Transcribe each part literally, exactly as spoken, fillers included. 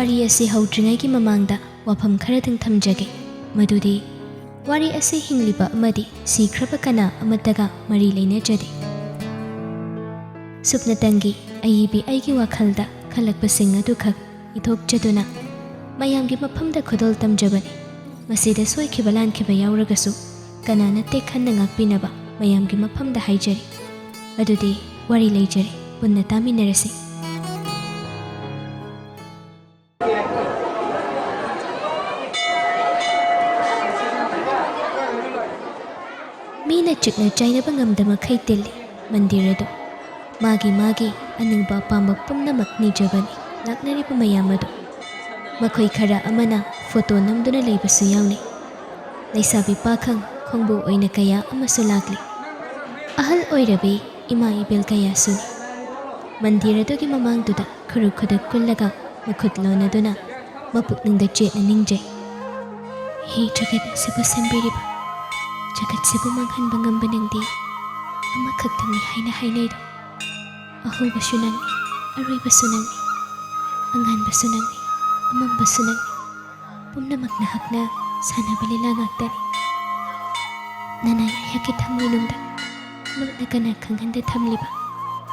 ꯋꯥꯔꯤ ꯑꯁꯤ ꯍꯧꯗ꯭ꯔꯤꯉꯩꯒꯤ ꯃꯃꯥꯡꯗ ꯋꯥꯐꯝ ꯈꯔꯗꯪ ꯊꯝꯖꯒꯦ, ꯃꯗꯨꯗꯤ ꯋꯥꯔꯤ ꯑꯁꯤ ꯍꯤꯡꯂꯤꯕ ꯑꯃꯗꯤ ꯁꯤꯈ꯭ꯔꯕ ꯀꯅꯥ ꯑꯃꯠꯇꯒ ꯃꯔꯤ ꯂꯩꯅꯖꯗꯦ꯫ ꯁꯨꯞꯅꯇꯪꯒꯤ ꯑꯏꯕꯤ ꯑꯩꯒꯤ ꯋꯥꯈꯜꯗ ꯈꯜꯂꯛꯄꯁꯤꯡ ꯑꯗꯨꯈꯛ ꯏꯊꯣꯛꯆꯗꯨꯅ ꯃꯌꯥꯝꯒꯤ ꯃꯐꯝꯗ ꯈꯨꯗꯣꯜ ꯇꯝꯖꯕꯅꯤ꯫ ꯃꯁꯤꯗ ꯁꯣꯏꯈꯤꯕ ꯂꯥꯟꯈꯤꯕ ꯌꯥꯎꯔꯒꯁꯨ ꯀꯅꯥ ꯅꯠꯇꯦ ꯈꯟꯅ ꯉꯥꯛꯄꯤꯅꯕ ꯃꯌꯥꯝꯒꯤ ꯃꯐꯝꯗ ꯍꯥꯏꯖꯔꯤ꯫ ꯑꯗꯨꯗꯤ ꯋꯥꯔꯤ ꯂꯩꯖꯔꯦ, ꯄꯨꯟꯅ ꯇꯥꯃꯤꯟꯅꯔꯁꯤ꯫ ꯃꯤꯅ ꯆꯤꯛꯅ ꯆꯥꯏꯅꯕ ꯉꯝꯗ ꯃꯈꯩ ꯇꯤꯜꯂꯤ ꯃꯟꯗꯤꯔ ꯑꯗꯨ꯫ ꯃꯥꯒꯤ ꯃꯥꯒꯤ ꯑꯅꯤꯡꯕ ꯑꯄꯥꯝꯕ ꯄꯨꯝꯅꯃꯛ ꯅꯤꯖꯕꯅꯤ ꯂꯥꯛꯅꯔꯤꯕ ꯃꯌꯥꯝ ꯑꯗꯨ꯫ ꯃꯈꯣꯏ ꯈꯔ ꯑꯃꯅ ꯐꯣꯇꯣ ꯅꯝꯗꯨꯅ ꯂꯩꯕꯁꯨ ꯌꯥꯎꯅꯩ꯫ ꯂꯩꯁꯥꯕꯤ ꯄꯥꯈꯪ ꯈꯣꯡꯕꯨ ꯑꯣꯏꯅ ꯀꯌꯥ ꯑꯃꯁꯨ ꯂꯥꯛꯂꯤ꯫ ꯑꯍꯜ ꯑꯣꯏꯔꯕꯤ ꯏꯃꯥ ꯏꯕꯦꯜ ꯀꯌꯥꯁꯨꯅꯤ꯫ ꯃꯟꯗꯤꯔ ꯑꯗꯨꯒꯤ ꯃꯃꯥꯡꯗꯨꯗ ꯈꯨꯔꯨ ꯈꯨꯗꯛ ꯀꯨꯜꯂꯒ ꯃꯈꯨꯠ ꯂꯣꯟꯅꯗꯨꯅ ꯃꯄꯨꯛꯅꯤꯡꯗ ꯆꯦꯠꯅ ꯅꯤꯡꯖꯩ꯫ ꯍꯦ ꯖꯒꯠ ꯑꯁꯤꯕꯨ ꯁꯦꯝꯕꯤꯔꯤꯕ, ꯖꯒꯠꯁꯤꯕꯨ ꯃꯥꯡꯍꯟꯕ ꯉꯝꯕ ꯅꯪꯗꯤ ꯑꯃꯈꯛꯇꯪꯅꯤ ꯍꯥꯏꯅ ꯍꯥꯏꯅꯩꯗꯣ꯫ ꯑꯍꯧꯕꯁꯨ ꯅꯪꯅꯤ, ꯑꯔꯣꯏꯕꯁꯨ ꯅꯪꯅꯤ, ꯑꯉꯥꯟꯕꯁꯨ ꯅꯪꯅꯤ, ꯑꯃꯝꯕꯁꯨ ꯅꯪꯅꯤ꯫ ꯄꯨꯝꯅꯃꯛ ꯅꯍꯥꯛꯅ ꯁꯥꯟꯅꯕ ꯂꯤꯂꯥ ꯉꯥꯛꯇꯅꯤ꯫ ꯅꯅꯥꯏ ꯑꯩꯍꯥꯛꯀꯤ ꯊꯃꯣꯏꯅꯨꯡꯗ ꯂꯣꯠꯅ ꯀꯅꯥ ꯈꯪꯍꯟꯗ ꯊꯝꯂꯤꯕ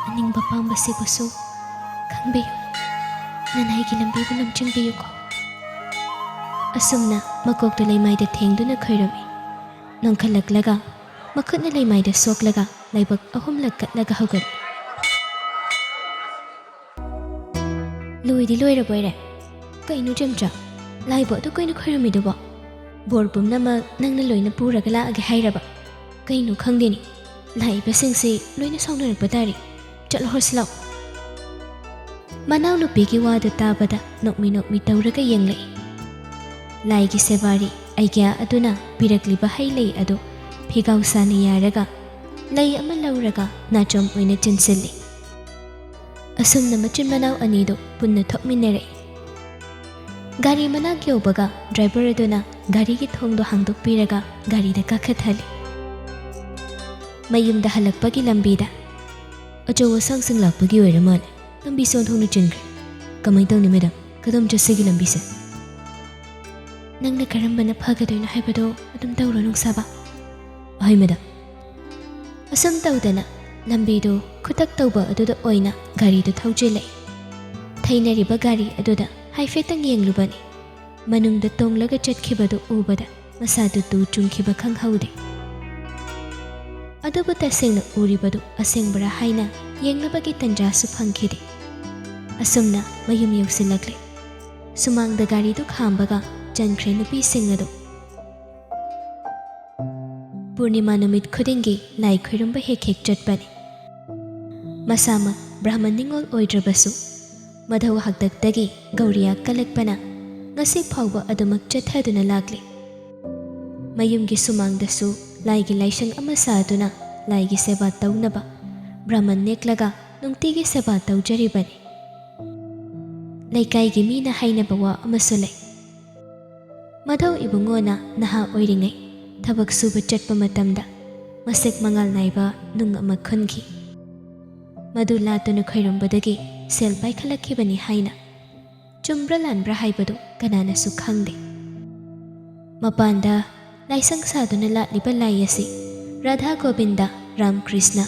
ꯑꯅꯤꯡꯕ ꯄꯥꯝꯕꯁꯤꯕꯨꯁꯨ ꯈꯪꯕꯤꯌꯨ꯫ ꯅꯅꯥꯏꯒꯤ ꯂꯝꯕꯤꯕꯨ ꯂꯝꯖꯤꯡꯕꯤꯌꯨꯀꯣ꯫ ꯑꯁꯨꯝꯅ ꯃꯀꯣꯛꯇꯨ ꯂꯩꯃꯥꯏꯗ ꯊꯦꯡꯗꯨꯅ ꯈꯣꯏꯔꯝꯃꯤ꯫ ꯅꯣꯡꯈꯠꯂꯛꯂꯒ ꯃꯈꯨꯠꯅ ꯂꯩꯃꯥꯏꯗ ꯁꯣꯛꯂꯒ ꯂꯥꯏꯕꯛ ꯑꯍꯨꯝꯂꯛ ꯀꯠꯂꯒ ꯍꯧꯒꯠꯂꯤ꯫ ꯂꯣꯏꯗꯤ ꯂꯣꯏꯔꯕꯣꯏꯔꯦ꯫ ꯀꯩꯅꯣ ꯆꯦꯝꯆꯥ, ꯂꯥꯏꯕꯨ ꯑꯗꯨ ꯀꯨꯏꯅ ꯈꯣꯏꯔꯝꯃꯤꯗꯨꯕꯣ? ꯕꯣꯔ ꯄꯨꯝꯅꯃꯛ ꯅꯪꯅ ꯂꯣꯏꯅ ꯄꯨꯔꯒ ꯂꯥꯛꯑꯒꯦ ꯍꯥꯏꯔꯕ? ꯀꯩꯅꯣ ꯈꯪꯗꯦꯅꯦ, ꯂꯥꯛꯏꯕꯁꯤꯡꯁꯦ ꯂꯣꯏꯅ ꯁꯥꯎꯅꯔꯛꯄ ꯇꯥꯔꯦ꯫ ꯆꯠꯂꯣ ꯍꯣꯔꯁꯤ ꯂꯥꯛꯑꯣ꯫ ꯃꯅꯥꯎꯅꯨꯄꯤꯒꯤ ꯋꯥꯗꯨ ꯇꯥꯕꯗ ꯅꯣꯛꯃꯤ ꯅꯣꯛꯃꯤ ꯇꯧꯔꯒ ꯌꯦꯡꯂꯛꯏ꯫ ꯂꯥꯏꯒꯤ ꯁꯦꯕꯥꯔꯤ ꯑꯩꯒ꯭ꯌꯥ ꯑꯗꯨꯅ ꯄꯤꯔꯛꯂꯤꯕ ꯍꯩ ꯂꯩ ꯑꯗꯨ ꯐꯤꯒꯥꯎ ꯁꯥꯅ ꯌꯥꯔꯒ ꯂꯩ ꯑꯃ ꯂꯧꯔꯒ ꯅꯥꯆꯣꯝ ꯑꯣꯏꯅ ꯆꯤꯟꯁꯤꯜꯂꯤ꯫ ꯑꯁꯨꯝꯅ ꯃꯆꯤꯟ ꯃꯅꯥꯎ ꯑꯅꯤꯗꯨ ꯄꯨꯟꯅ ꯊꯣꯛꯃꯤꯟꯅꯔꯛꯏ꯫ ꯒꯥꯔꯤ ꯃꯅꯥꯛ ꯌꯧꯕꯒ ꯗ꯭ꯔꯥꯏꯚꯔ ꯑꯗꯨꯅ ꯒꯥꯔꯤꯒꯤ ꯊꯣꯡꯗꯨ ꯍꯥꯡꯗꯣꯛꯄꯤꯔꯒ ꯒꯥꯔꯤꯗ ꯀꯥꯈꯠꯍꯜꯂꯤ꯫ ꯃꯌꯨꯝꯗ ꯍꯜꯂꯛꯄꯒꯤ ꯂꯝꯕꯤꯗ ꯑꯆꯧ ꯑꯁꯥꯡꯁꯤꯡ ꯂꯥꯛꯄꯒꯤ ꯑꯣꯏꯔ ꯃꯥꯜꯂꯦ, ꯂꯝꯕꯤ ꯁꯣꯟꯊꯣꯛꯅ ꯆꯤꯟꯈ꯭ꯔꯦ꯫ ꯀꯃꯥꯏ ꯇꯧꯅꯤ ꯃꯦꯗꯥꯝ? "ꯀꯗꯣꯝ ꯆꯠꯁꯤꯒꯤ ꯂꯝꯕꯤꯁꯦ?" "ꯅꯪꯅ ꯀꯔꯝꯕꯅ ꯐꯒꯗꯣꯏꯅꯣ ꯍꯥꯏꯕꯗꯣ ꯑꯗꯨꯝ ꯇꯧꯔꯣ, ꯅꯨꯡꯁꯥꯕ꯫" "ꯑꯍꯣꯏ, ꯃꯦꯗꯥꯝ꯫" ꯑꯁꯨꯝ ꯇꯧꯗꯅ ꯂꯝꯕꯤꯗꯨ ꯈꯨꯇꯛ ꯇꯧꯕ ꯑꯗꯨꯗ ꯑꯣꯏꯅ ꯒꯥꯔꯤꯗꯨ ꯊꯧꯖꯤꯜꯂꯛꯏ꯫ ꯊꯩꯅꯔꯤꯕ ꯒꯥꯔꯤ ꯑꯗꯨꯗ ꯍꯥꯏꯐꯦꯠꯇꯪ ꯌꯦꯡꯂꯨꯕꯅꯤ꯫ ꯃꯅꯨꯡꯗ ꯇꯣꯡꯂꯒ ꯆꯠꯈꯤꯕꯗꯨ ꯎꯕꯗ ꯃꯁꯥꯗꯨ ꯇꯨ ꯆꯨꯡꯈꯤꯕ ꯈꯪꯍꯧꯗꯦ꯫ ꯑꯗꯨꯕꯨ ꯇꯁꯦꯡꯅ ꯎꯔꯤꯕꯗꯨ ꯑꯁꯦꯡꯕꯔꯥ ꯍꯥꯏꯅ ꯌꯦꯡꯅꯕꯒꯤ ꯇꯟꯖꯥꯁꯨ ꯐꯪꯈꯤꯗꯦ꯫ ꯑꯁꯨꯝꯅ ꯃꯌꯨꯝ ꯌꯧꯁꯤꯜꯂꯛꯂꯦ꯫ ꯁꯨꯃꯥꯡꯗ ꯒꯥꯔꯤꯗꯨ ꯈꯥꯝꯕꯒ ꯆꯪꯈ꯭ꯔꯦ ꯅꯨꯄꯤꯁꯤꯡ ꯑꯗꯨ꯫ ꯄꯨꯔꯅꯤꯃꯥ ꯅꯨꯃꯤꯠ ꯈꯨꯗꯤꯡꯒꯤ ꯂꯥꯏ ꯈꯣꯏꯔꯝꯕ ꯍꯦꯛ ꯍꯦꯛ ꯆꯠꯄꯅꯤ꯫ ꯃꯁꯥꯃꯛ ꯕ꯭ꯔꯥꯍꯃꯟ ꯅꯤꯉꯣꯜ ꯑꯣꯏꯗ꯭ꯔꯕꯁꯨ, ꯃꯙꯧ ꯍꯥꯛꯇꯛꯇꯒꯤ ꯒꯧꯔꯤꯌꯥ ꯀꯂꯛꯄꯅ ꯉꯁꯤ ꯐꯥꯎꯕ ꯑꯗꯨꯃꯛ ꯆꯠꯊꯗꯨꯅ ꯂꯥꯛꯂꯤ꯫ ꯃꯌꯨꯝꯒꯤ ꯁꯨꯃꯥꯡꯗꯁꯨ ꯂꯥꯏꯒꯤ ꯂꯥꯏꯁꯪ ꯑꯃ ꯁꯥꯗꯨꯅ ꯂꯥꯏꯒꯤ ꯁꯦꯕꯥ ꯇꯧꯅꯕ ꯕ꯭ꯔꯥꯍꯃꯟ ꯅꯦꯛꯂꯒ ꯅꯨꯡꯇꯤꯒꯤ ꯁꯦꯕꯥ ꯇꯧꯖꯔꯤꯕꯅꯤ꯫ ꯂꯩꯀꯥꯏꯒꯤ ꯃꯤꯅ ꯍꯥꯏꯅꯕ ꯋꯥ ꯑꯃꯁꯨ ꯂꯩ꯫ ꯃꯙꯧ ꯏꯕꯨꯡꯉꯣꯅ ꯅꯍꯥ ꯑꯣꯏꯔꯤꯉꯩ ꯊꯕꯛ ꯁꯨꯕ ꯆꯠꯄ ꯃꯇꯝꯗ ꯃꯁꯛ ꯃꯉꯥꯜ ꯅꯥꯏꯕ ꯅꯨꯡ ꯑꯃ ꯈꯨꯟꯈꯤ꯫ ꯃꯗꯨ ꯂꯥꯠꯇꯨꯅ ꯈꯣꯏꯔꯝꯕꯗꯒꯤ ꯁꯦꯜ ꯄꯥꯏꯈꯠꯂꯛꯈꯤꯕꯅꯤ ꯍꯥꯏꯅ꯫ ꯆꯨꯝꯕ꯭ꯔꯥ ꯂꯥꯟꯕ꯭ꯔꯥ ꯍꯥꯏꯕꯗꯨ ꯀꯅꯥꯅꯁꯨ ꯈꯪꯗꯦ꯫ ꯃꯄꯥꯟꯗ ꯂꯥꯏꯁꯪ ꯁꯥꯗꯨꯅ ꯂꯥꯠꯂꯤꯕ ꯂꯥꯏ ꯑꯁꯤ ꯔꯥꯙꯥ ꯒꯣꯕꯤꯟꯗ, ꯔꯥꯝ ꯀ꯭ꯔꯤꯁꯅ,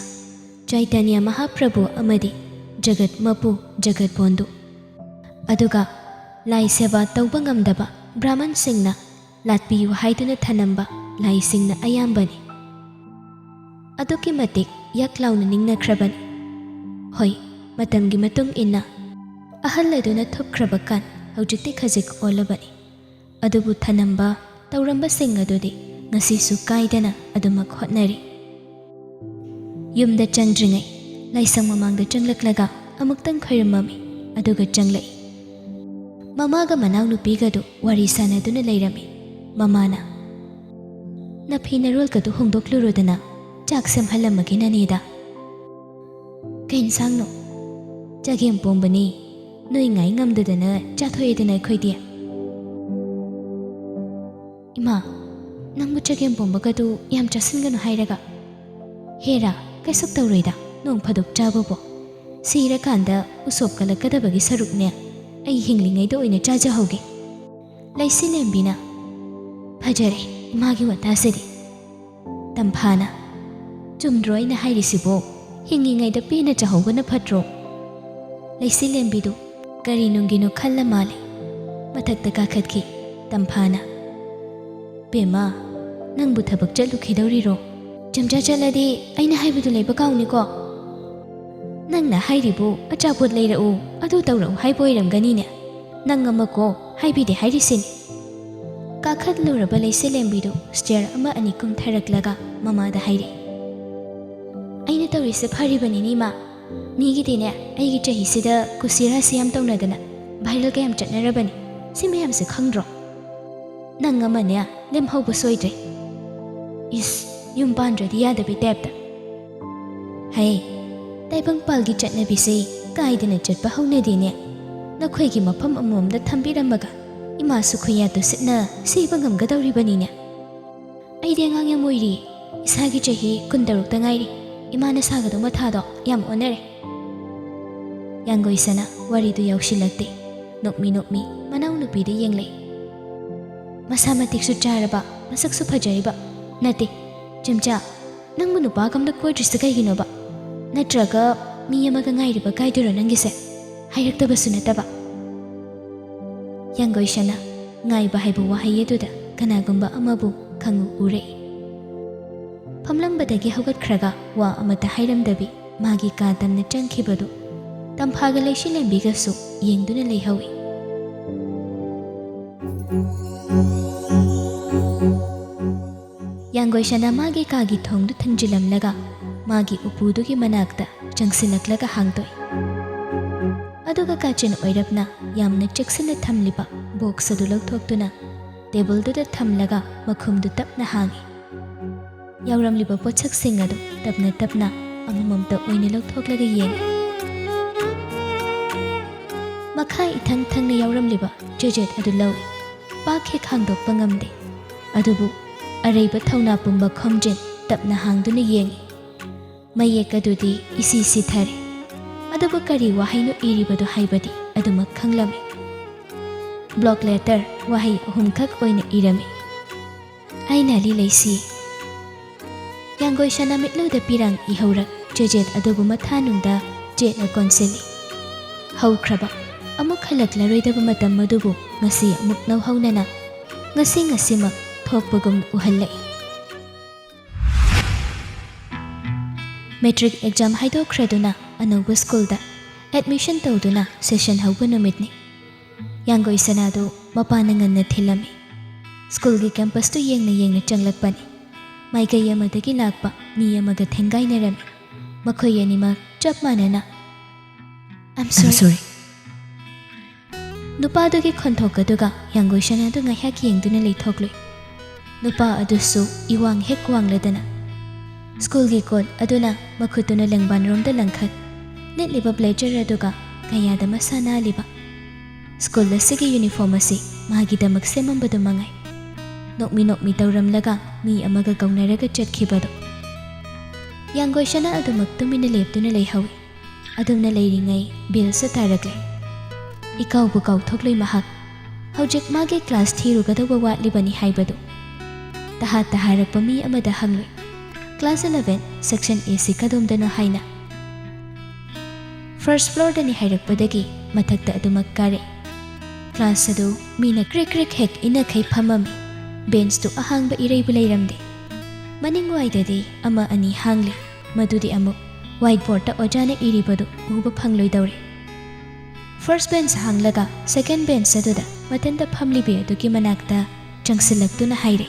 ꯆꯩꯇꯟꯌ ꯃꯍꯥꯄ꯭ꯔꯚꯨ ꯑꯃꯗꯤ ꯖꯒꯠ ꯃꯄꯨ ꯖꯒꯠꯕꯣꯟꯗꯨ꯫ ꯑꯗꯨꯒ ꯂꯥꯏ ꯁꯦꯕꯥ ꯇꯧꯕ ꯉꯝꯗꯕ ꯕ꯭ꯔꯥꯍꯃꯟꯁꯤꯡꯅ ꯂꯥꯠꯄꯤꯌꯨ ꯍꯥꯏꯗꯨꯅ ꯊꯅꯝꯕ ꯂꯥꯏꯁꯤꯡꯅ ꯑꯌꯥꯝꯕꯅꯤ꯫ ꯑꯗꯨꯛꯀꯤ ꯃꯇꯤꯛ ꯌꯛ ꯂꯥꯎꯅ ꯅꯤꯡꯅꯈ꯭ꯔꯕꯅꯤ꯫ ꯍꯣꯏ, ꯃꯇꯝꯒꯤ ꯃꯇꯨꯡ ꯏꯟꯅ ꯑꯍꯜ ꯑꯗꯨꯅ ꯊꯨꯞꯈ꯭ꯔꯕ ꯀꯥꯟ ꯍꯧꯖꯤꯛꯇꯤ ꯈꯖꯤꯛ ꯑꯣꯜꯂꯕꯅꯤ꯫ ꯑꯗꯨꯕꯨ ꯊꯅꯝꯕ ꯇꯧꯔꯝꯕꯁꯤꯡ ꯑꯗꯨꯗꯤ ꯉꯁꯤꯁꯨ ꯀꯥꯏꯗꯅ ꯑꯗꯨꯃꯛ ꯍꯣꯠꯅꯔꯤ꯫ ꯌꯨꯝꯗ ꯆꯪꯗ꯭ꯔꯤꯉꯩ ꯂꯥꯏꯁꯪ ꯃꯃꯥꯡꯗ ꯆꯪꯂꯛꯂꯒ ꯑꯃꯨꯛꯇꯪ ꯈꯣꯏꯔꯝꯃꯝꯃꯤ, ꯑꯗꯨꯒ ꯆꯪꯂꯛꯏ꯫ ꯃꯃꯥꯒ ꯃꯅꯥꯎꯅꯨꯄꯤꯒꯗꯨ ꯋꯥꯔꯤ ꯁꯥꯟꯅꯗꯨꯅ ꯂꯩꯔꯝꯃꯤ꯫ ꯃꯃꯥꯅ, "ꯅꯐꯤ ꯅꯔꯣꯜꯒꯗꯨ ꯍꯣꯡꯗꯣꯛꯂꯨꯔꯣꯗꯅ, ꯆꯥꯛ ꯁꯦꯝꯍꯜꯂꯝꯃꯒꯦ ꯅꯅꯦꯗ꯫" "ꯀꯩ ꯏꯟꯁꯥꯡꯅꯣ?" "ꯆꯒꯦꯝ ꯄꯣꯝꯕꯅꯤ, ꯅꯣꯏ ꯉꯥꯏ ꯉꯝꯗꯗꯅ ꯆꯥꯊꯣꯛꯑꯦꯗꯅ ꯑꯩꯈꯣꯏꯗꯤ꯫" "ꯏꯃꯥ, ꯅꯪꯕꯨ ꯆꯒꯦꯝ ꯄꯣꯝꯕꯒꯗꯨ ꯌꯥꯝ ꯆꯥꯁꯤꯟꯒꯅꯨ ꯍꯥꯏꯔꯒ?" "ꯍꯦꯔꯥ, ꯀꯩꯁꯨ ꯇꯧꯔꯣꯏꯗ, ꯅꯣꯡ ꯐꯥꯗꯣꯛ ꯆꯥꯕꯕꯨ꯫ ꯁꯤꯔꯀꯥꯟꯗ ꯎꯁꯣꯞ ꯀꯠꯂꯛꯀꯗꯕꯒꯤ ꯁꯔꯨꯛꯅꯦ, ꯑꯩ ꯍꯤꯡꯂꯤꯉꯩꯗ ꯑꯣꯏꯅ ꯆꯥꯖꯍꯧꯒꯦ꯫ ꯂꯩꯁꯤꯂꯦꯝꯕꯤꯅ, "ꯐꯖꯔꯦ ꯏꯃꯥꯒꯤ ꯋꯥꯇꯥꯁꯤꯗꯤ꯫" ꯇꯝꯐꯥꯅ, "ꯆꯨꯝꯗ꯭ꯔꯣ ꯑꯩꯅ ꯍꯥꯏꯔꯤꯁꯤꯕꯣ? ꯍꯤꯡꯉꯤꯉꯩꯗ ꯄꯦꯟꯅ ꯆꯥꯍꯧꯕꯅ ꯐꯠꯇ꯭ꯔꯣ?" ꯂꯩꯁꯤꯂꯦꯝꯕꯤꯗꯨ ꯀꯔꯤ ꯅꯨꯡꯒꯤꯅꯣ ꯈꯜꯂ ꯃꯥꯜꯂꯦ꯫ ꯃꯊꯛꯇ ꯀꯥꯈꯠꯈꯤ꯫ ꯇꯝꯐꯥꯅ, "ꯕꯦꯝꯃ, ꯅꯪꯕꯨ ꯊꯕꯛ ꯆꯠꯂꯨꯈꯤꯗꯧꯔꯤꯔꯣ? ꯆꯝꯆꯥ ꯆꯠꯂꯗꯤ ꯑꯩꯅ ꯍꯥꯏꯕꯗꯨ ꯂꯩꯕ ꯀꯥꯎꯅꯤꯀꯣ꯫ ꯅꯪꯅ ꯍꯥꯏꯔꯤꯕꯨ ꯑꯆꯥꯄꯣꯠ ꯂꯩꯔꯛꯎ, ꯑꯗꯨ ꯇꯧꯔꯛꯎ ꯍꯥꯏꯕ ꯑꯣꯏꯔꯝꯒꯅꯤꯅꯦ꯫ ꯅꯪ ꯑꯃꯀꯣ ꯍꯥꯏꯕꯤꯗꯦ ꯍꯥꯏꯔꯤꯁꯤꯅꯤ꯫" ꯀꯥꯈꯠꯂꯨꯔꯕ ꯂꯩꯁꯦꯂꯦꯝꯕꯤꯗꯨ ꯁ꯭ꯇꯦꯌꯔ ꯑꯃ ꯑꯅꯤ ꯀꯨꯝꯊꯔꯛꯂꯒ ꯃꯃꯥꯗ ꯍꯥꯏꯔꯛꯏ, "ꯑꯩꯅ ꯇꯧꯔꯤꯁꯦ ꯐꯔꯤꯕꯅꯤꯅꯦ ꯏꯃꯥ꯫ ꯃꯤꯒꯤꯗꯤꯅꯦ ꯑꯩꯒꯤ ꯆꯍꯤꯁꯤꯗ ꯀꯨꯁꯤꯔꯥꯁꯤ ꯌꯥꯝ ꯇꯧꯅꯗꯅ ꯚꯥꯏꯔꯦꯜꯒ ꯌꯥꯝ ꯆꯠꯅꯔꯕꯅꯤ꯫ ꯁꯤ ꯃꯌꯥꯝꯁꯦ ꯈꯪꯗ꯭ꯔꯣ? ꯅꯪ ꯑꯃꯅꯦ ꯂꯦꯝꯍꯧꯕ ꯁꯣꯏꯗ꯭ꯔꯦ꯫ ꯏꯁ, ꯌꯨꯝ ꯄꯥꯟꯗ꯭ꯔꯗꯤ ꯌꯥꯗꯕꯩ ꯇꯥꯏꯞꯇ꯫ ꯍꯩ, ꯇꯥꯏꯕꯪꯄꯥꯜꯒꯤ ꯆꯠꯅꯕꯤꯁꯦ ꯀꯥꯏꯗꯅ ꯆꯠꯄ ꯍꯧꯅꯗꯦꯅꯦ꯫ ꯅꯈꯣꯏꯒꯤ ꯃꯐꯝ ꯑꯃꯃꯝꯗ ꯊꯝꯕꯤꯔꯝꯃꯒ ꯏꯃꯥꯁꯨ ꯈꯨꯌꯥ ꯇꯨꯁꯤꯠꯅ ꯁꯤꯕ ꯉꯝꯒꯗꯧꯔꯤꯕꯅꯤꯅꯦ꯫ ꯑꯩꯗꯤ ꯑꯉꯥꯡ ꯌꯥꯝ ꯑꯣꯏꯔꯤ, ꯏꯁꯥꯒꯤ ꯆꯍꯤ ꯀꯨꯟꯇꯔꯨꯛꯇ ꯉꯥꯏꯔꯤ, ꯏꯃꯥꯅ ꯁꯥꯒꯗꯧ ꯃꯊꯥꯗꯣ ꯌꯥꯝ ꯑꯣꯟꯅꯔꯦ꯫" ꯌꯥꯡꯒꯣꯏꯁꯅ ꯋꯥꯔꯤꯗꯨ ꯌꯥꯎꯁꯤꯜꯂꯛꯇꯦ꯫ ꯅꯣꯛꯃꯤ ꯅꯣꯛꯃꯤ ꯃꯅꯥꯎꯅꯨꯄꯤꯗ ꯌꯦꯡꯂꯛꯏ꯫ "ꯃꯁꯥ ꯃꯇꯤꯛꯁꯨ ꯆꯥꯔꯕ, ꯃꯁꯛꯁꯨ ꯐꯖꯔꯤꯕ꯫ ꯅꯠꯇꯦ, ꯆꯦꯝꯆꯥ, ꯅꯪꯕꯨ ꯅꯨꯄꯥꯒ ꯑꯝꯇ ꯀꯣꯏꯗ꯭ꯔꯤꯁꯦ ꯀꯩꯒꯤꯅꯣꯕ? ꯅꯠꯇ꯭ꯔꯒ ꯃꯤ ꯑꯃꯒ ꯉꯥꯏꯔꯤꯕ ꯀꯥꯏꯗꯨꯔꯣ ꯅꯪꯒꯤꯁꯦ? ꯍꯥꯏꯔꯛꯇꯕꯁꯨ ꯅꯠꯇꯕ꯫" ꯌꯥꯡꯒꯣꯏꯁꯅ ꯉꯥꯏꯕ ꯍꯥꯏꯕ ꯋꯥꯍꯩ ꯑꯗꯨꯗ ꯀꯅꯥꯒꯨꯝꯕ ꯑꯃꯕꯨ ꯈꯪꯎ ꯎꯔꯛꯏ꯫ ꯐꯝꯂꯝꯕꯗꯒꯤ ꯍꯧꯒꯠꯈ꯭ꯔꯒ ꯋꯥ ꯑꯃꯠꯇ ꯍꯥꯏꯔꯝꯗꯕꯤ ꯃꯥꯒꯤ ꯀꯥ ꯇꯝꯅ ꯆꯪꯈꯤꯕꯗꯨ ꯇꯝꯐꯥꯒ ꯂꯩꯁꯤꯂꯦꯝꯕꯤꯒꯁꯨ ꯌꯦꯡꯗꯨꯅ ꯂꯩꯍꯧꯏ꯫ ꯌꯥꯡꯒꯣꯏꯁꯅ ꯃꯥꯒꯤ ꯀꯥꯒꯤ ꯊꯣꯡꯗꯨ ꯊꯤꯡꯖꯤꯜꯂꯝꯂꯒ ꯃꯥꯒꯤ ꯎꯄꯨꯗꯨꯒꯤ ꯃꯅꯥꯛꯇ ꯆꯪꯁꯤꯜꯂꯛꯂꯒ ꯍꯥꯡꯗꯣꯛꯏ꯫ ꯑꯗꯨꯒ ꯀꯥꯆꯤꯟ ꯑꯣꯏꯔꯞꯅ ꯌꯥꯝꯅ ꯆꯦꯛꯁꯤꯟꯅ ꯊꯝꯂꯤꯕ ꯕꯣꯛꯁ ꯑꯗꯨ ꯂꯧꯊꯣꯛꯇꯨꯅ ꯇꯦꯕꯜꯗꯨꯗ ꯊꯝꯂꯒ ꯃꯈꯨꯝꯗꯨ ꯇꯞꯅ ꯍꯥꯡꯏ꯫ ꯌꯥꯎꯔꯝꯂꯤꯕ ꯄꯣꯠꯁꯛꯁꯤꯡ ꯑꯗꯨ ꯇꯞꯅ ꯇꯞꯅ ꯑꯃꯃꯝꯇ ꯑꯣꯏꯅ ꯂꯧꯊꯣꯛꯂꯒ ꯌꯦꯡꯏ꯫ ꯃꯈꯥ ꯏꯊꯪ ꯊꯪꯅ ꯌꯥꯎꯔꯝꯂꯤꯕ ꯆꯦꯖꯦꯠ ꯑꯗꯨ ꯂꯧꯏ꯫ ꯄꯥꯛ ꯍꯦꯛ ꯍꯥꯡꯗꯣꯛꯄ ꯉꯝꯗꯦ꯫ ꯑꯗꯨꯕꯨ ꯑꯔꯩꯕ ꯊꯧꯅꯥ ꯄꯨꯝꯕ ꯈꯣꯝꯖꯤꯟ ꯇꯞꯅ ꯍꯥꯡꯗꯨꯅ ꯌꯦꯡꯏ꯫ ꯃꯌꯦꯛ ꯑꯗꯨꯗꯤ ꯏꯁꯤ ꯁꯤꯊꯔꯦ꯫ ꯑꯗꯨꯕꯨ ꯀꯔꯤ ꯋꯥꯍꯩꯅꯣ ꯏꯔꯤꯕꯗꯨ ꯍꯥꯏꯕꯗꯤ? ꯑꯗꯨꯃꯛ ꯈꯪꯂꯝꯃꯤ꯫ ꯕ꯭ꯂꯣꯛ ꯂꯦꯇꯔ ꯋꯥꯍꯩ ꯑꯍꯨꯝꯈꯛ ꯑꯣꯏꯅ ꯏꯔꯝꯃꯤ꯫ ꯑꯩꯅ ꯂꯤ ꯂꯩꯁꯤ꯫ ꯌꯥꯡꯒꯣꯏ ꯁꯅꯥ ꯃꯤꯠꯂꯨꯗ ꯄꯤꯔꯥꯡ ꯏꯍꯧꯔꯛ ꯆꯦꯆꯦꯠ ꯑꯗꯨꯕꯨ ꯃꯊꯥꯅꯨꯡꯗ ꯆꯦꯠꯅ ꯀꯣꯟꯁꯤꯜꯂꯤ꯫ ꯍꯧꯈ꯭ꯔꯕ, ꯑꯃꯨꯛ ꯍꯜꯂꯛꯂꯔꯣꯏꯗꯕ ꯃꯇꯝ ꯑꯗꯨꯕꯨ ꯉꯁꯤ ꯑꯃꯨꯛ ꯅꯧꯍꯧꯅꯅ, ꯉꯁꯤ ꯉꯁꯤꯃꯛ ꯊꯣꯛꯄꯒꯨꯝ ꯎꯍꯜꯂꯛꯏ꯫ ꯃꯦꯇ꯭ꯔꯤꯛ ꯑꯦꯛꯖꯥꯝ ꯍꯥꯏꯗꯣꯛꯈ꯭ꯔꯗꯨꯅ ꯑꯅꯧꯕ ꯁ꯭ꯀꯨꯜꯗ ꯑꯦꯗꯃꯤꯁꯟ ꯇꯧꯗꯨꯅ ꯁꯦꯁꯟ ꯍꯧꯕ ꯅꯨꯃꯤꯠꯅꯤ꯫ ꯌꯥꯡꯒꯣꯏ ꯁꯅꯥꯗꯨ ꯃꯄꯥꯅ ꯉꯟꯅ ꯊꯤꯜꯂꯝꯃꯤ꯫ ꯁ꯭ꯀꯨꯜꯒꯤ ꯀꯦꯝꯄꯁꯇꯨ ꯌꯦꯡꯅ ꯌꯦꯡꯅ ꯆꯪꯂꯛꯄꯅꯤ꯫ ꯃꯥꯏꯀꯩ ꯑꯃꯗꯒꯤ ꯂꯥꯛꯄ ꯃꯤ ꯑꯃꯒ ꯊꯦꯡꯒꯥꯏꯅꯔꯝꯃꯤ꯫ ꯃꯈꯣꯏ ꯑꯅꯤꯃꯛ ꯆꯞ ꯃꯥꯟꯅꯅ, "I'm sorry." ꯅꯨꯄꯥꯗꯨꯒꯤ ꯈꯣꯟꯊꯣꯛ ꯑꯗꯨꯒ ꯌꯥꯡꯒꯣꯏ ꯁꯅꯥꯗꯨ ꯉꯥꯏꯍꯥꯛ ꯌꯦꯡꯗꯨꯅ ꯂꯩꯊꯣꯛꯂꯨꯏ꯫ ꯅꯨꯄꯥ ꯑꯗꯨꯁꯨ ꯏꯋꯥꯡ ꯍꯦꯛ ꯋꯥꯡꯂꯗꯅ, ꯁ꯭ꯀꯨꯜꯒꯤ ꯀꯣꯠ ꯑꯗꯨꯅ ꯃꯈꯨꯠꯇꯨꯅ ꯂꯦꯡꯕꯥꯟꯔꯣꯝꯗ ꯂꯪꯈꯠ, ꯂꯤꯠꯂꯤꯕ ꯕ꯭ꯂꯦꯖꯔ ꯑꯗꯨꯒ ꯀꯌꯥꯗ ꯃꯁꯥ ꯅꯥꯜꯂꯤꯕ꯫ ꯁ꯭ꯀꯨꯜ ꯑꯁꯤꯒꯤ ꯌꯨꯅꯤꯐꯣꯔꯝ ꯑꯁꯤ ꯃꯥꯒꯤꯗꯃꯛ ꯁꯦꯝꯃꯝꯕꯗꯨ ꯃꯉꯥꯏ꯫ ꯅꯣꯛꯃꯤ ꯅꯣꯛꯃꯤ ꯇꯧꯔꯝꯂꯒ ꯃꯤ ꯑꯃꯒ ꯀꯧꯅꯔꯒ ꯆꯠꯈꯤꯕꯗꯨ꯫ ꯌꯥꯡꯒꯣꯏ ꯁꯅꯥ ꯑꯗꯨꯃꯛ ꯇꯨꯃꯤꯟꯅ ꯂꯦꯞꯇꯨꯅ ꯂꯩꯍꯧꯏ꯫ ꯑꯗꯨꯝꯅ ꯂꯩꯔꯤꯉꯩ ꯕꯦꯜꯁꯨ ꯇꯥꯔꯛꯂꯦ꯫ ꯏꯀꯥꯎꯕꯨ ꯀꯥꯎꯊꯣꯛꯂꯣꯏ ꯃꯍꯥꯛ꯫ ꯍꯧꯖꯤꯛ ꯃꯥꯒꯤ ꯀ꯭ꯂꯥꯁ ꯊꯤꯔꯨꯒꯗꯧꯕ ꯋꯥꯠꯂꯤꯕꯅꯤ ꯍꯥꯏꯕꯗꯨ꯫ ꯇꯍꯥ ꯇꯍꯥꯔꯛꯄ ꯃꯤ ꯑꯃꯗ ꯍꯪꯂꯨꯏ, "ꯀ꯭ꯂꯥꯁ eleven, ꯁꯦꯛꯁꯟ A ꯁꯤ ꯀꯗꯣꯝꯗꯅꯣ?" ꯍꯥꯏꯅ꯫ "ꯐꯥꯔꯁ ꯐ꯭ꯂꯣꯔꯗꯅꯤ" ꯍꯥꯏꯔꯛꯄꯗꯒꯤ ꯃꯊꯛꯇ ꯑꯗꯨꯃꯛ ꯀꯥꯔꯦ꯫ ꯀ꯭ꯂꯥꯁ ꯑꯗꯨ ꯃꯤꯅ ꯀ꯭ꯔꯤꯛ ꯀ꯭ꯔꯤꯛ ꯍꯦꯛ ꯏꯟꯅꯈꯩ ꯐꯝꯃꯝꯃꯤ꯫ ꯕꯦꯟꯁꯇꯨ ꯑꯍꯥꯡꯕ ꯏꯔꯩꯕꯨ ꯂꯩꯔꯝꯗꯦ꯫ ꯃꯅꯤꯡꯋꯥꯏꯗꯗꯤ ꯑꯃ ꯑꯅꯤ ꯍꯥꯡꯂꯤ꯫ ꯃꯗꯨꯗꯤ ꯑꯃꯨꯛ ꯋꯥꯏꯠ ꯕꯣꯔꯗꯇ ꯑꯣꯖꯥꯅ ꯏꯔꯤꯕꯗꯨ ꯎꯕ ꯐꯪꯂꯣꯏꯗꯧꯔꯦ꯫ ꯐꯥꯔꯁ ꯕꯦꯟꯁ ꯍꯥꯡꯂꯒ ꯁꯦꯀꯦꯟ ꯕꯦꯟꯁ ꯑꯗꯨꯗ ꯃꯊꯟꯇ ꯐꯝꯂꯤꯕꯤ ꯑꯗꯨꯒꯤ ꯃꯅꯥꯛꯇ ꯆꯪꯁꯤꯜꯂꯛꯇꯨꯅ ꯍꯥꯏꯔꯦ,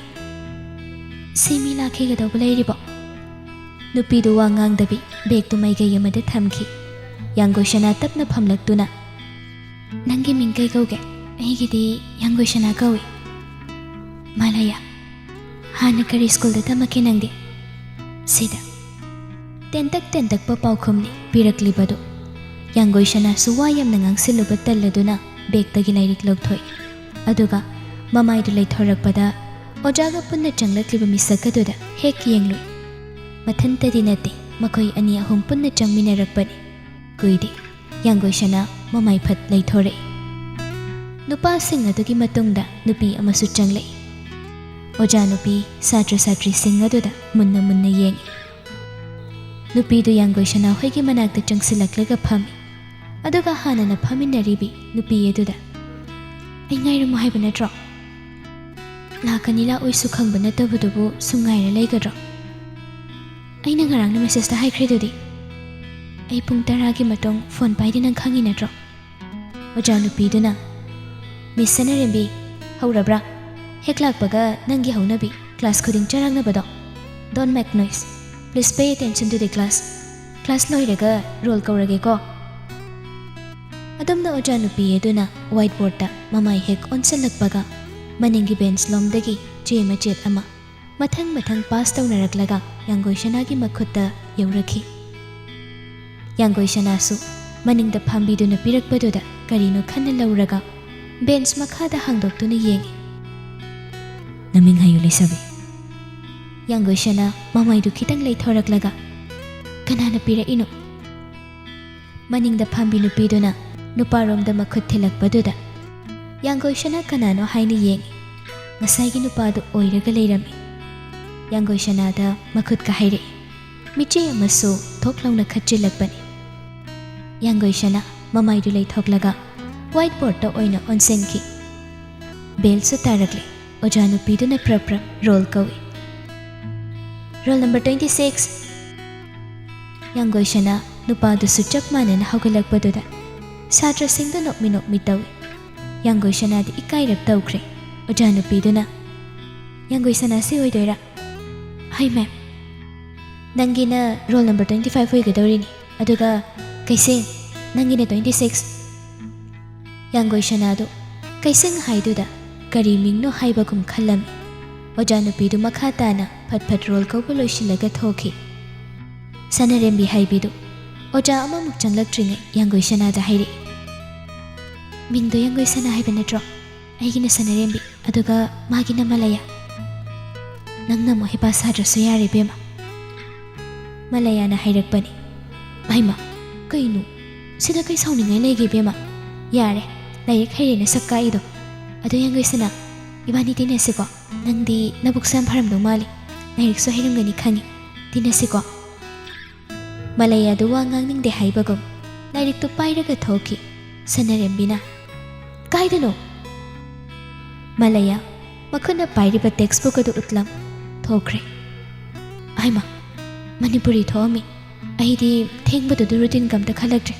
"ꯁꯤ ꯃꯤ ꯂꯥꯛꯈꯤꯒꯗꯧꯕ ꯂꯩꯔꯤꯕꯣ?" ꯅꯨꯄꯤꯗꯨ ꯋꯥ ꯉꯥꯡꯗꯕꯤ ꯕꯦꯒꯇꯨ ꯃꯥꯏꯀꯩ ꯑꯃꯗ ꯊꯝꯈꯤ꯫ ꯌꯥꯡꯒꯣꯏ ꯁꯅꯥ ꯇꯞꯅ ꯐꯝꯂꯛꯇꯨꯅ, "ꯅꯪꯒꯤ ꯃꯤꯡ ꯀꯩ ꯀꯧꯒꯦ?" "ꯑꯩꯒꯤꯗꯤ ꯌꯥꯡꯒꯣꯏ ꯁꯅꯥ ꯀꯧꯏ꯫" "ꯃꯥꯂꯌꯥ, ꯍꯥꯟꯅ ꯀꯔꯤ ꯁ꯭ꯀꯨꯜꯗ ꯇꯝꯃꯛꯀꯦ ꯅꯪꯗꯤ?" "ꯁꯤꯗ꯫" ꯇꯦꯟꯇꯛ ꯇꯦꯟꯇꯛꯄ ꯄꯥꯎꯈꯨꯝꯅꯤ ꯄꯤꯔꯛꯂꯤꯕꯗꯨ꯫ ꯌꯥꯡꯒꯣꯏ ꯁꯅꯥꯁꯨ ꯋꯥ ꯌꯥꯝꯅ ꯉꯥꯡꯁꯤꯜꯂꯨꯕ ꯇꯜꯂꯗꯨꯅ ꯕꯦꯒꯇꯒꯤ ꯂꯥꯏꯔꯤꯛ ꯂꯧꯊꯣꯛꯏ꯫ ꯑꯗꯨꯒ ꯃꯃꯥꯏꯗꯨ ꯂꯩꯊꯣꯔꯛꯄꯗ ꯑꯣꯖꯥꯒ ꯄꯨꯟꯅ ꯆꯪꯂꯛꯂꯤꯕ ꯃꯤꯁꯛ ꯑꯗꯨꯗ ꯍꯦꯛ ꯌꯦꯡꯂꯨꯏ꯫ ꯃꯊꯟꯇꯗꯤ ꯅꯠꯇꯦ, ꯃꯈꯣꯏ ꯑꯅꯤ ꯑꯍꯨꯝ ꯄꯨꯟꯅ ꯆꯪꯃꯤꯟꯅꯔꯛꯄꯅꯤ꯫ ꯀꯨꯏꯗꯦ꯫ ꯌꯥꯡꯒꯣꯏ ꯁꯅꯥ ꯃꯃꯥꯏ ꯐꯠ ꯂꯩꯊꯣꯔꯛꯏ꯫ ꯅꯨꯄꯥꯁꯤꯡ ꯑꯗꯨꯒꯤ ꯃꯇꯨꯡꯗ ꯅꯨꯄꯤ ꯑꯃꯁꯨ ꯆꯪꯂꯛꯏ꯫ ꯑꯣꯖꯥ ꯅꯨꯄꯤ ꯁꯥꯇ꯭ꯔ ꯁꯥꯇ꯭ꯔꯤꯁꯤꯡ ꯑꯗꯨꯗ ꯃꯨꯟꯅ ꯃꯨꯟꯅ ꯌꯦꯡꯏ꯫ ꯅꯨꯄꯤꯗꯨ ꯌꯥꯡꯒꯣꯏ ꯁꯅꯥ ꯍꯣꯏꯒꯤ ꯃꯅꯥꯛꯇ ꯆꯪꯁꯤꯜꯂꯛꯂꯒ ꯐꯝꯃꯤ꯫ ꯑꯗꯨꯒ ꯍꯥꯟꯅꯅ ꯐꯝꯃꯤꯟꯅꯔꯤꯕꯤ ꯅꯨꯄꯤ ꯑꯗꯨꯗ, "ꯑꯩ ꯉꯥꯏꯔꯝꯃꯨ ꯍꯥꯏꯕ ꯅꯠꯇ꯭ꯔꯣ? ꯂꯥꯛꯀꯅꯤ ꯂꯥꯛꯑꯣꯏꯁꯨ ꯈꯪꯕ ꯅꯠꯇꯕꯗꯨꯕꯨ ꯁꯨꯝ ꯉꯥꯏꯔ ꯂꯩꯒꯗ꯭ꯔꯣ? ꯑꯩꯅ ꯉꯔꯥꯡꯅ ꯃꯦꯁꯦꯖꯇ ꯍꯥꯏꯈ꯭ꯔꯤꯗꯨꯗꯤ꯫ ꯑꯩ ꯄꯨꯡ ꯇꯔꯥꯒꯤ ꯃꯇꯨꯡ ꯐꯣꯟ ꯄꯥꯏꯗꯦ, ꯅꯪ ꯈꯪꯉꯤ ꯅꯠꯇ꯭ꯔꯣ?" ꯑꯣꯖꯥ ꯅꯨꯄꯤꯗꯨꯅ, "ꯃꯤꯁ ꯁꯅꯥꯔꯦꯝꯕꯤ, ꯍꯧꯔꯕ꯭ꯔꯥ? ꯍꯦꯛ ꯂꯥꯛꯄꯒ ꯅꯪꯒꯤ ꯍꯧꯅꯕꯤ, ꯀ꯭ꯂꯥꯁ ꯈꯨꯗꯤꯡ ꯆꯔꯥꯡꯅꯕꯗꯣ꯫ Don't make noise. Please pay attention to the class. Class ꯂꯣꯏꯔꯒ ꯔꯣꯜ ꯀꯧꯔꯒꯦꯀꯣ?" ꯑꯗꯨꯝꯅ ꯑꯣꯖꯥ ꯅꯨꯄꯤ ꯑꯗꯨꯅ ꯋꯥꯏꯠ ꯕꯣꯔꯗꯇ ꯃꯃꯥꯏ ꯍꯦꯛ ꯑꯣꯟꯁꯤꯜꯂꯛꯄꯒ, ꯃꯅꯤꯡꯒꯤ ꯕꯦꯟꯆ ꯂꯣꯝꯗꯒꯤ ꯆꯦ ꯃꯆꯦꯠ ꯑꯃ ꯃꯊꯪ ꯃꯊꯪ ꯄꯥꯁ ꯇꯧꯅꯔꯛꯂꯒ ꯌꯥꯡꯒꯣꯏ ꯁꯅꯥꯒꯤ ꯃꯈꯨꯠꯇ ꯌꯧꯔꯛꯈꯤ꯫ ꯌꯥꯡꯒꯣꯏ ꯁꯅꯥꯁꯨ ꯃꯅꯤꯡꯗ ꯐꯝꯕꯤꯗꯨꯅ ꯄꯤꯔꯛꯄꯗꯨꯗ ꯀꯔꯤꯅꯣ ꯈꯟꯅ ꯂꯧꯔꯒ ꯕꯦꯟꯆ ꯃꯈꯥꯗ ꯍꯥꯡꯗꯣꯛꯇꯨꯅ ꯌꯦꯡꯉꯤ꯫ "ꯅꯃꯤꯡ ꯍꯥꯏꯌꯨ, ꯂꯩꯁꯥꯕꯤ?" ꯌꯥꯡꯒꯣꯏ ꯁꯅꯥ ꯃꯃꯥꯏꯗꯨ ꯈꯤꯇꯪ ꯂꯩꯊꯣꯔꯛꯂꯒ, "ꯀꯅꯥꯅ ꯄꯤꯔꯛꯏꯅꯣ?" ꯃꯅꯤꯡꯗ ꯐꯝꯕꯤ ꯅꯨꯄꯤꯗꯨꯅ ꯅꯨꯄꯥꯔꯣꯝꯗ ꯃꯈꯨꯠ ꯊꯤꯜꯂꯛꯄꯗꯨꯗ ꯌꯥꯡꯒꯣꯏ ꯁꯅꯥ ꯀꯅꯥꯅꯣ ꯍꯥꯏꯅ ꯌꯦꯡꯉꯤ꯫ ꯉꯁꯥꯏꯒꯤ ꯅꯨꯄꯥꯗꯨ ꯑꯣꯏꯔꯒ ꯂꯩꯔꯝꯃꯤ꯫ ꯌꯥꯡꯒꯣꯏ ꯁꯅꯥꯗ ꯃꯈꯨꯠꯀ ꯍꯥꯏꯔꯛꯏ꯫ ꯃꯤꯆꯦ ꯑꯃꯁꯨ ꯊꯣꯛ ꯂꯥꯎꯅ ꯈꯠꯆꯤꯜꯂꯛꯄꯅꯤ꯫ ꯌꯥꯡꯒꯣꯏ ꯁꯅꯥ ꯃꯃꯥꯏꯗꯨ ꯂꯩꯊꯣꯛꯂꯒ ꯋꯥꯏꯠ ꯕꯣꯔꯗꯇ ꯑꯣꯏꯅ ꯑꯣꯟꯁꯤꯟꯈꯤ꯫ ꯕꯦꯜꯁꯨ ꯇꯥꯔꯛꯂꯦ꯫ ꯑꯣꯖꯥ ꯅꯨꯄꯤꯗꯨꯅ ꯄ꯭ꯔꯞ ꯄ꯭ꯔꯞ ꯔꯣꯜ ꯀꯧꯏ꯫ "Roll number twenty six." ꯌꯥꯡꯒꯣꯏ ꯁꯅꯥ ꯅꯨꯄꯥꯗꯨꯁꯨ ꯆꯞ ꯃꯥꯟꯅꯅ ꯍꯧꯒꯠꯂꯛꯄꯗꯨꯗ ꯁꯥꯇ꯭ꯔꯁꯤꯡꯗꯨ ꯅꯣꯛꯃꯤ ꯅꯣꯛꯃꯤ ꯇꯧꯏ꯫ ꯌꯥꯡꯒꯣꯏ ꯁꯅꯥꯗꯤ ꯏꯀꯥꯏꯔꯞ ꯇꯧꯈ꯭ꯔꯦ꯫ ꯑꯣꯖꯥ ꯅꯨꯄꯤꯗꯨꯅ, "ꯌꯥꯡꯒꯣꯏ ꯁꯅꯥꯁꯤ ꯑꯣꯏꯗꯣꯏꯔꯥ?" "ꯍꯥꯏ ꯃꯦꯝ, ꯅꯪꯒꯤꯅ ꯔꯣꯜ ꯅꯝꯕꯔ twenty five ꯑꯣꯏꯒꯗꯧꯔꯤꯅꯤ, ꯑꯗꯨꯒ ꯀꯩꯁꯦꯡ, ꯅꯪꯒꯤꯅ twenty six." ꯌꯥꯡꯒꯣꯏ ꯁꯅꯥꯗꯨ ꯀꯩꯁꯦꯡ ꯍꯥꯏꯗꯨꯗ ꯀꯔꯤ ꯃꯤꯡꯅꯣ ꯍꯥꯏꯕꯒꯨꯝ ꯈꯜꯂꯝꯃꯤ꯫ ꯑꯣꯖꯥ ꯅꯨꯄꯤꯗꯨ ꯃꯈꯥ ꯇꯥꯅ ꯐꯠ ꯐꯠ ꯔꯣꯜ ꯀꯧꯕ ꯂꯣꯏꯁꯤꯜꯂꯒ ꯊꯣꯛꯈꯤ꯫ ꯁꯅꯥꯔꯦꯝꯕꯤ ꯍꯥꯏꯕꯤꯗꯨ ꯑꯣꯖꯥ ꯑꯃꯃꯨꯛ ꯆꯪꯂꯛꯇ꯭ꯔꯤꯉꯩ ꯌꯥꯡꯒꯣꯏ ꯁꯅꯥꯗ ꯍꯥꯏꯔꯛꯏ, "ꯃꯤꯡꯗꯣ ꯌꯥꯡꯒꯣꯏ ꯁꯅꯥ ꯍꯥꯏꯕ ꯅꯠꯇ꯭ꯔꯣ? ꯑꯩꯒꯤꯅ ꯁꯅꯥꯔꯦꯝꯕꯤ, ꯑꯗꯨꯒ ꯃꯥꯒꯤꯅ ꯃꯂꯌꯥ꯫ ꯅꯪꯅ ꯑꯃꯨꯛ ꯍꯩꯄꯥ ꯁꯥꯗ꯭ꯔꯁꯨ ꯌꯥꯔꯦ ꯏꯕꯦꯝꯃ꯫" ꯃꯂꯌꯥꯅ ꯍꯥꯏꯔꯛꯄꯅꯤ꯫ "ꯍꯩꯃꯥ, ꯀꯩꯅꯣ? ꯁꯤꯗ ꯀꯩ ꯁꯥꯎꯅꯤꯡꯉꯥꯏ ꯂꯩꯒꯦ, ꯏꯕꯦꯝꯃ? ꯌꯥꯔꯦ, ꯂꯥꯏꯔꯤꯛ ꯍꯩꯔꯦꯅ ꯁꯛ ꯀꯥꯛꯏꯗꯣ꯫ ꯑꯗꯣ ꯌꯥꯡꯒꯣꯏꯁꯅꯥ, ꯏꯕꯥꯅꯤ ꯇꯤꯟꯅꯁꯤꯀꯣ? ꯅꯪꯗꯤ ꯅꯕꯨꯛꯁꯨ ꯌꯥꯝ ꯐꯔꯝꯗꯧ ꯃꯥꯜꯂꯤ, ꯂꯥꯏꯔꯤꯛꯁꯨ ꯍꯩꯔꯝꯒꯅꯤ ꯈꯪꯉꯤ꯫ ꯇꯤꯟꯅꯁꯤꯀꯣ? ꯃꯂꯩꯌꯥꯗꯨ ꯋꯥ ꯉꯥꯡꯅꯤꯡꯗꯦ ꯍꯥꯏꯕꯒꯨꯝ ꯂꯥꯏꯔꯤꯛꯇꯨ ꯄꯥꯏꯔꯒ ꯊꯣꯛꯈꯤ꯫ ꯁꯅꯥꯔꯦꯝꯕꯤꯅ, "ꯀꯥꯏꯗꯅꯣ?" ꯃꯂꯩꯌꯥ ꯃꯈꯨꯠꯅ ꯄꯥꯏꯔꯤꯕ text book ꯑꯗꯨ ꯎꯠꯂꯝ ꯊꯣꯛꯈ꯭ꯔꯦ꯫ "ꯍꯩꯃꯥ, ꯃꯅꯤꯄꯨꯔꯤ ꯊꯣꯛꯑꯝꯃꯤ꯫ ꯑꯩꯗꯤ ꯊꯦꯡꯕꯗꯨꯗ routine ꯒ ꯑꯝꯇ ꯈꯜꯂꯛꯇ꯭ꯔꯦ꯫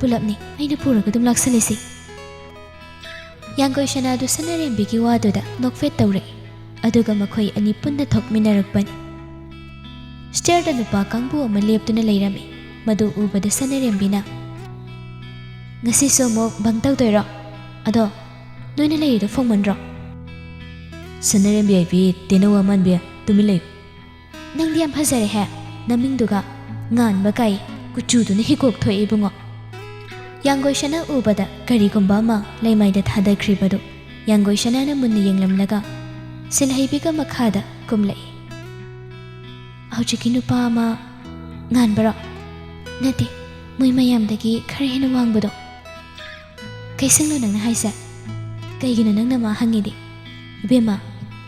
ꯄꯨꯂꯞꯅꯤ ꯑꯩꯅ ꯄꯨꯔꯒ ꯑꯗꯨꯝ ꯂꯥꯛꯁꯜꯂꯤꯁꯤ꯫" ꯌꯥꯡꯒꯣꯏꯁꯅꯥꯗꯨ ꯁꯅꯥꯔꯦꯝꯕꯤꯒꯤ ꯋꯥꯗꯨꯗ ꯅꯣꯛꯐꯦꯠ ꯇꯧꯔꯛꯏ꯫ ꯑꯗꯨꯒ ꯃꯈꯣꯏ ꯑꯅꯤ ꯄꯨꯟꯅ ꯊꯣꯛꯃꯤꯟꯅꯔꯛꯄꯅꯤ꯫ Stair ꯗ ꯅꯨꯄꯥ ꯀꯥꯡꯕꯨ ꯑꯃ ꯂꯦꯞꯇꯨꯅ ꯂꯩꯔꯝꯃꯤ꯫ ꯃꯗꯨ ꯎꯕꯗ ꯁꯅꯥꯔꯦꯝꯕꯤꯅ, "ꯉꯁꯤꯁꯨ ꯑꯃꯨꯛ bunk ꯇꯧꯗꯣꯏꯔꯣ? ꯑꯗꯣ ꯅꯣꯏꯅ ꯂꯩꯔꯤꯗꯣ ꯐꯣꯡꯃꯟꯗ꯭ꯔꯣ?" "ꯁꯅꯥꯔꯦꯝꯕꯤ ꯑꯩꯕꯤ, ꯇꯦꯅꯧ ꯑꯃꯥꯟꯕꯤ, ꯇꯨꯃꯤꯟ ꯂꯩꯌꯨ꯫" "ꯅꯪꯗꯤ ꯌꯥꯝ ꯐꯖꯔꯦꯍꯦ, ꯅꯃꯤꯡꯗꯨꯒ꯫ ꯉꯥꯟꯕ ꯀꯥꯏ, ꯀꯨꯆꯨꯗꯨꯅ ꯍꯤꯒꯣꯛ ꯊꯣꯛꯑꯦ ꯏꯕꯨꯡꯉꯣ꯫" ꯌꯥꯡꯒꯣꯏꯁꯅꯥ ꯎꯕꯗ ꯀꯔꯤꯒꯨꯝꯕ ꯑꯃ ꯂꯩꯃꯥꯏꯗ ꯊꯥꯗꯈ꯭ꯔꯤꯕꯗꯨ ꯌꯥꯡꯒꯣꯏꯁꯅꯥꯅ ꯃꯨꯟꯅ ꯌꯦꯡꯂꯝꯂꯒ ꯁꯤꯜꯍꯩꯕꯤꯒ ꯃꯈꯥꯗ ꯀꯨꯝꯂꯛꯏ꯫ "ꯍꯧꯖꯤꯛꯀꯤ ꯅꯨꯄꯥ ꯑꯃ ꯉꯥꯟꯕꯔꯣ?" "ꯅꯠꯇꯦ, ꯃꯣꯏ ꯃꯌꯥꯝꯗꯒꯤ ꯈꯔ ꯍꯦꯟꯅ ꯋꯥꯡꯕꯗꯣ꯫" "ꯀꯩꯁꯤꯡꯅꯣ ꯅꯪꯅ ꯍꯥꯏꯁꯦ? ꯀꯩꯒꯤꯅꯣ ꯅꯪꯅ ꯃꯥ ꯍꯪꯉꯤꯗꯤ? ꯏꯕꯦꯝꯃ,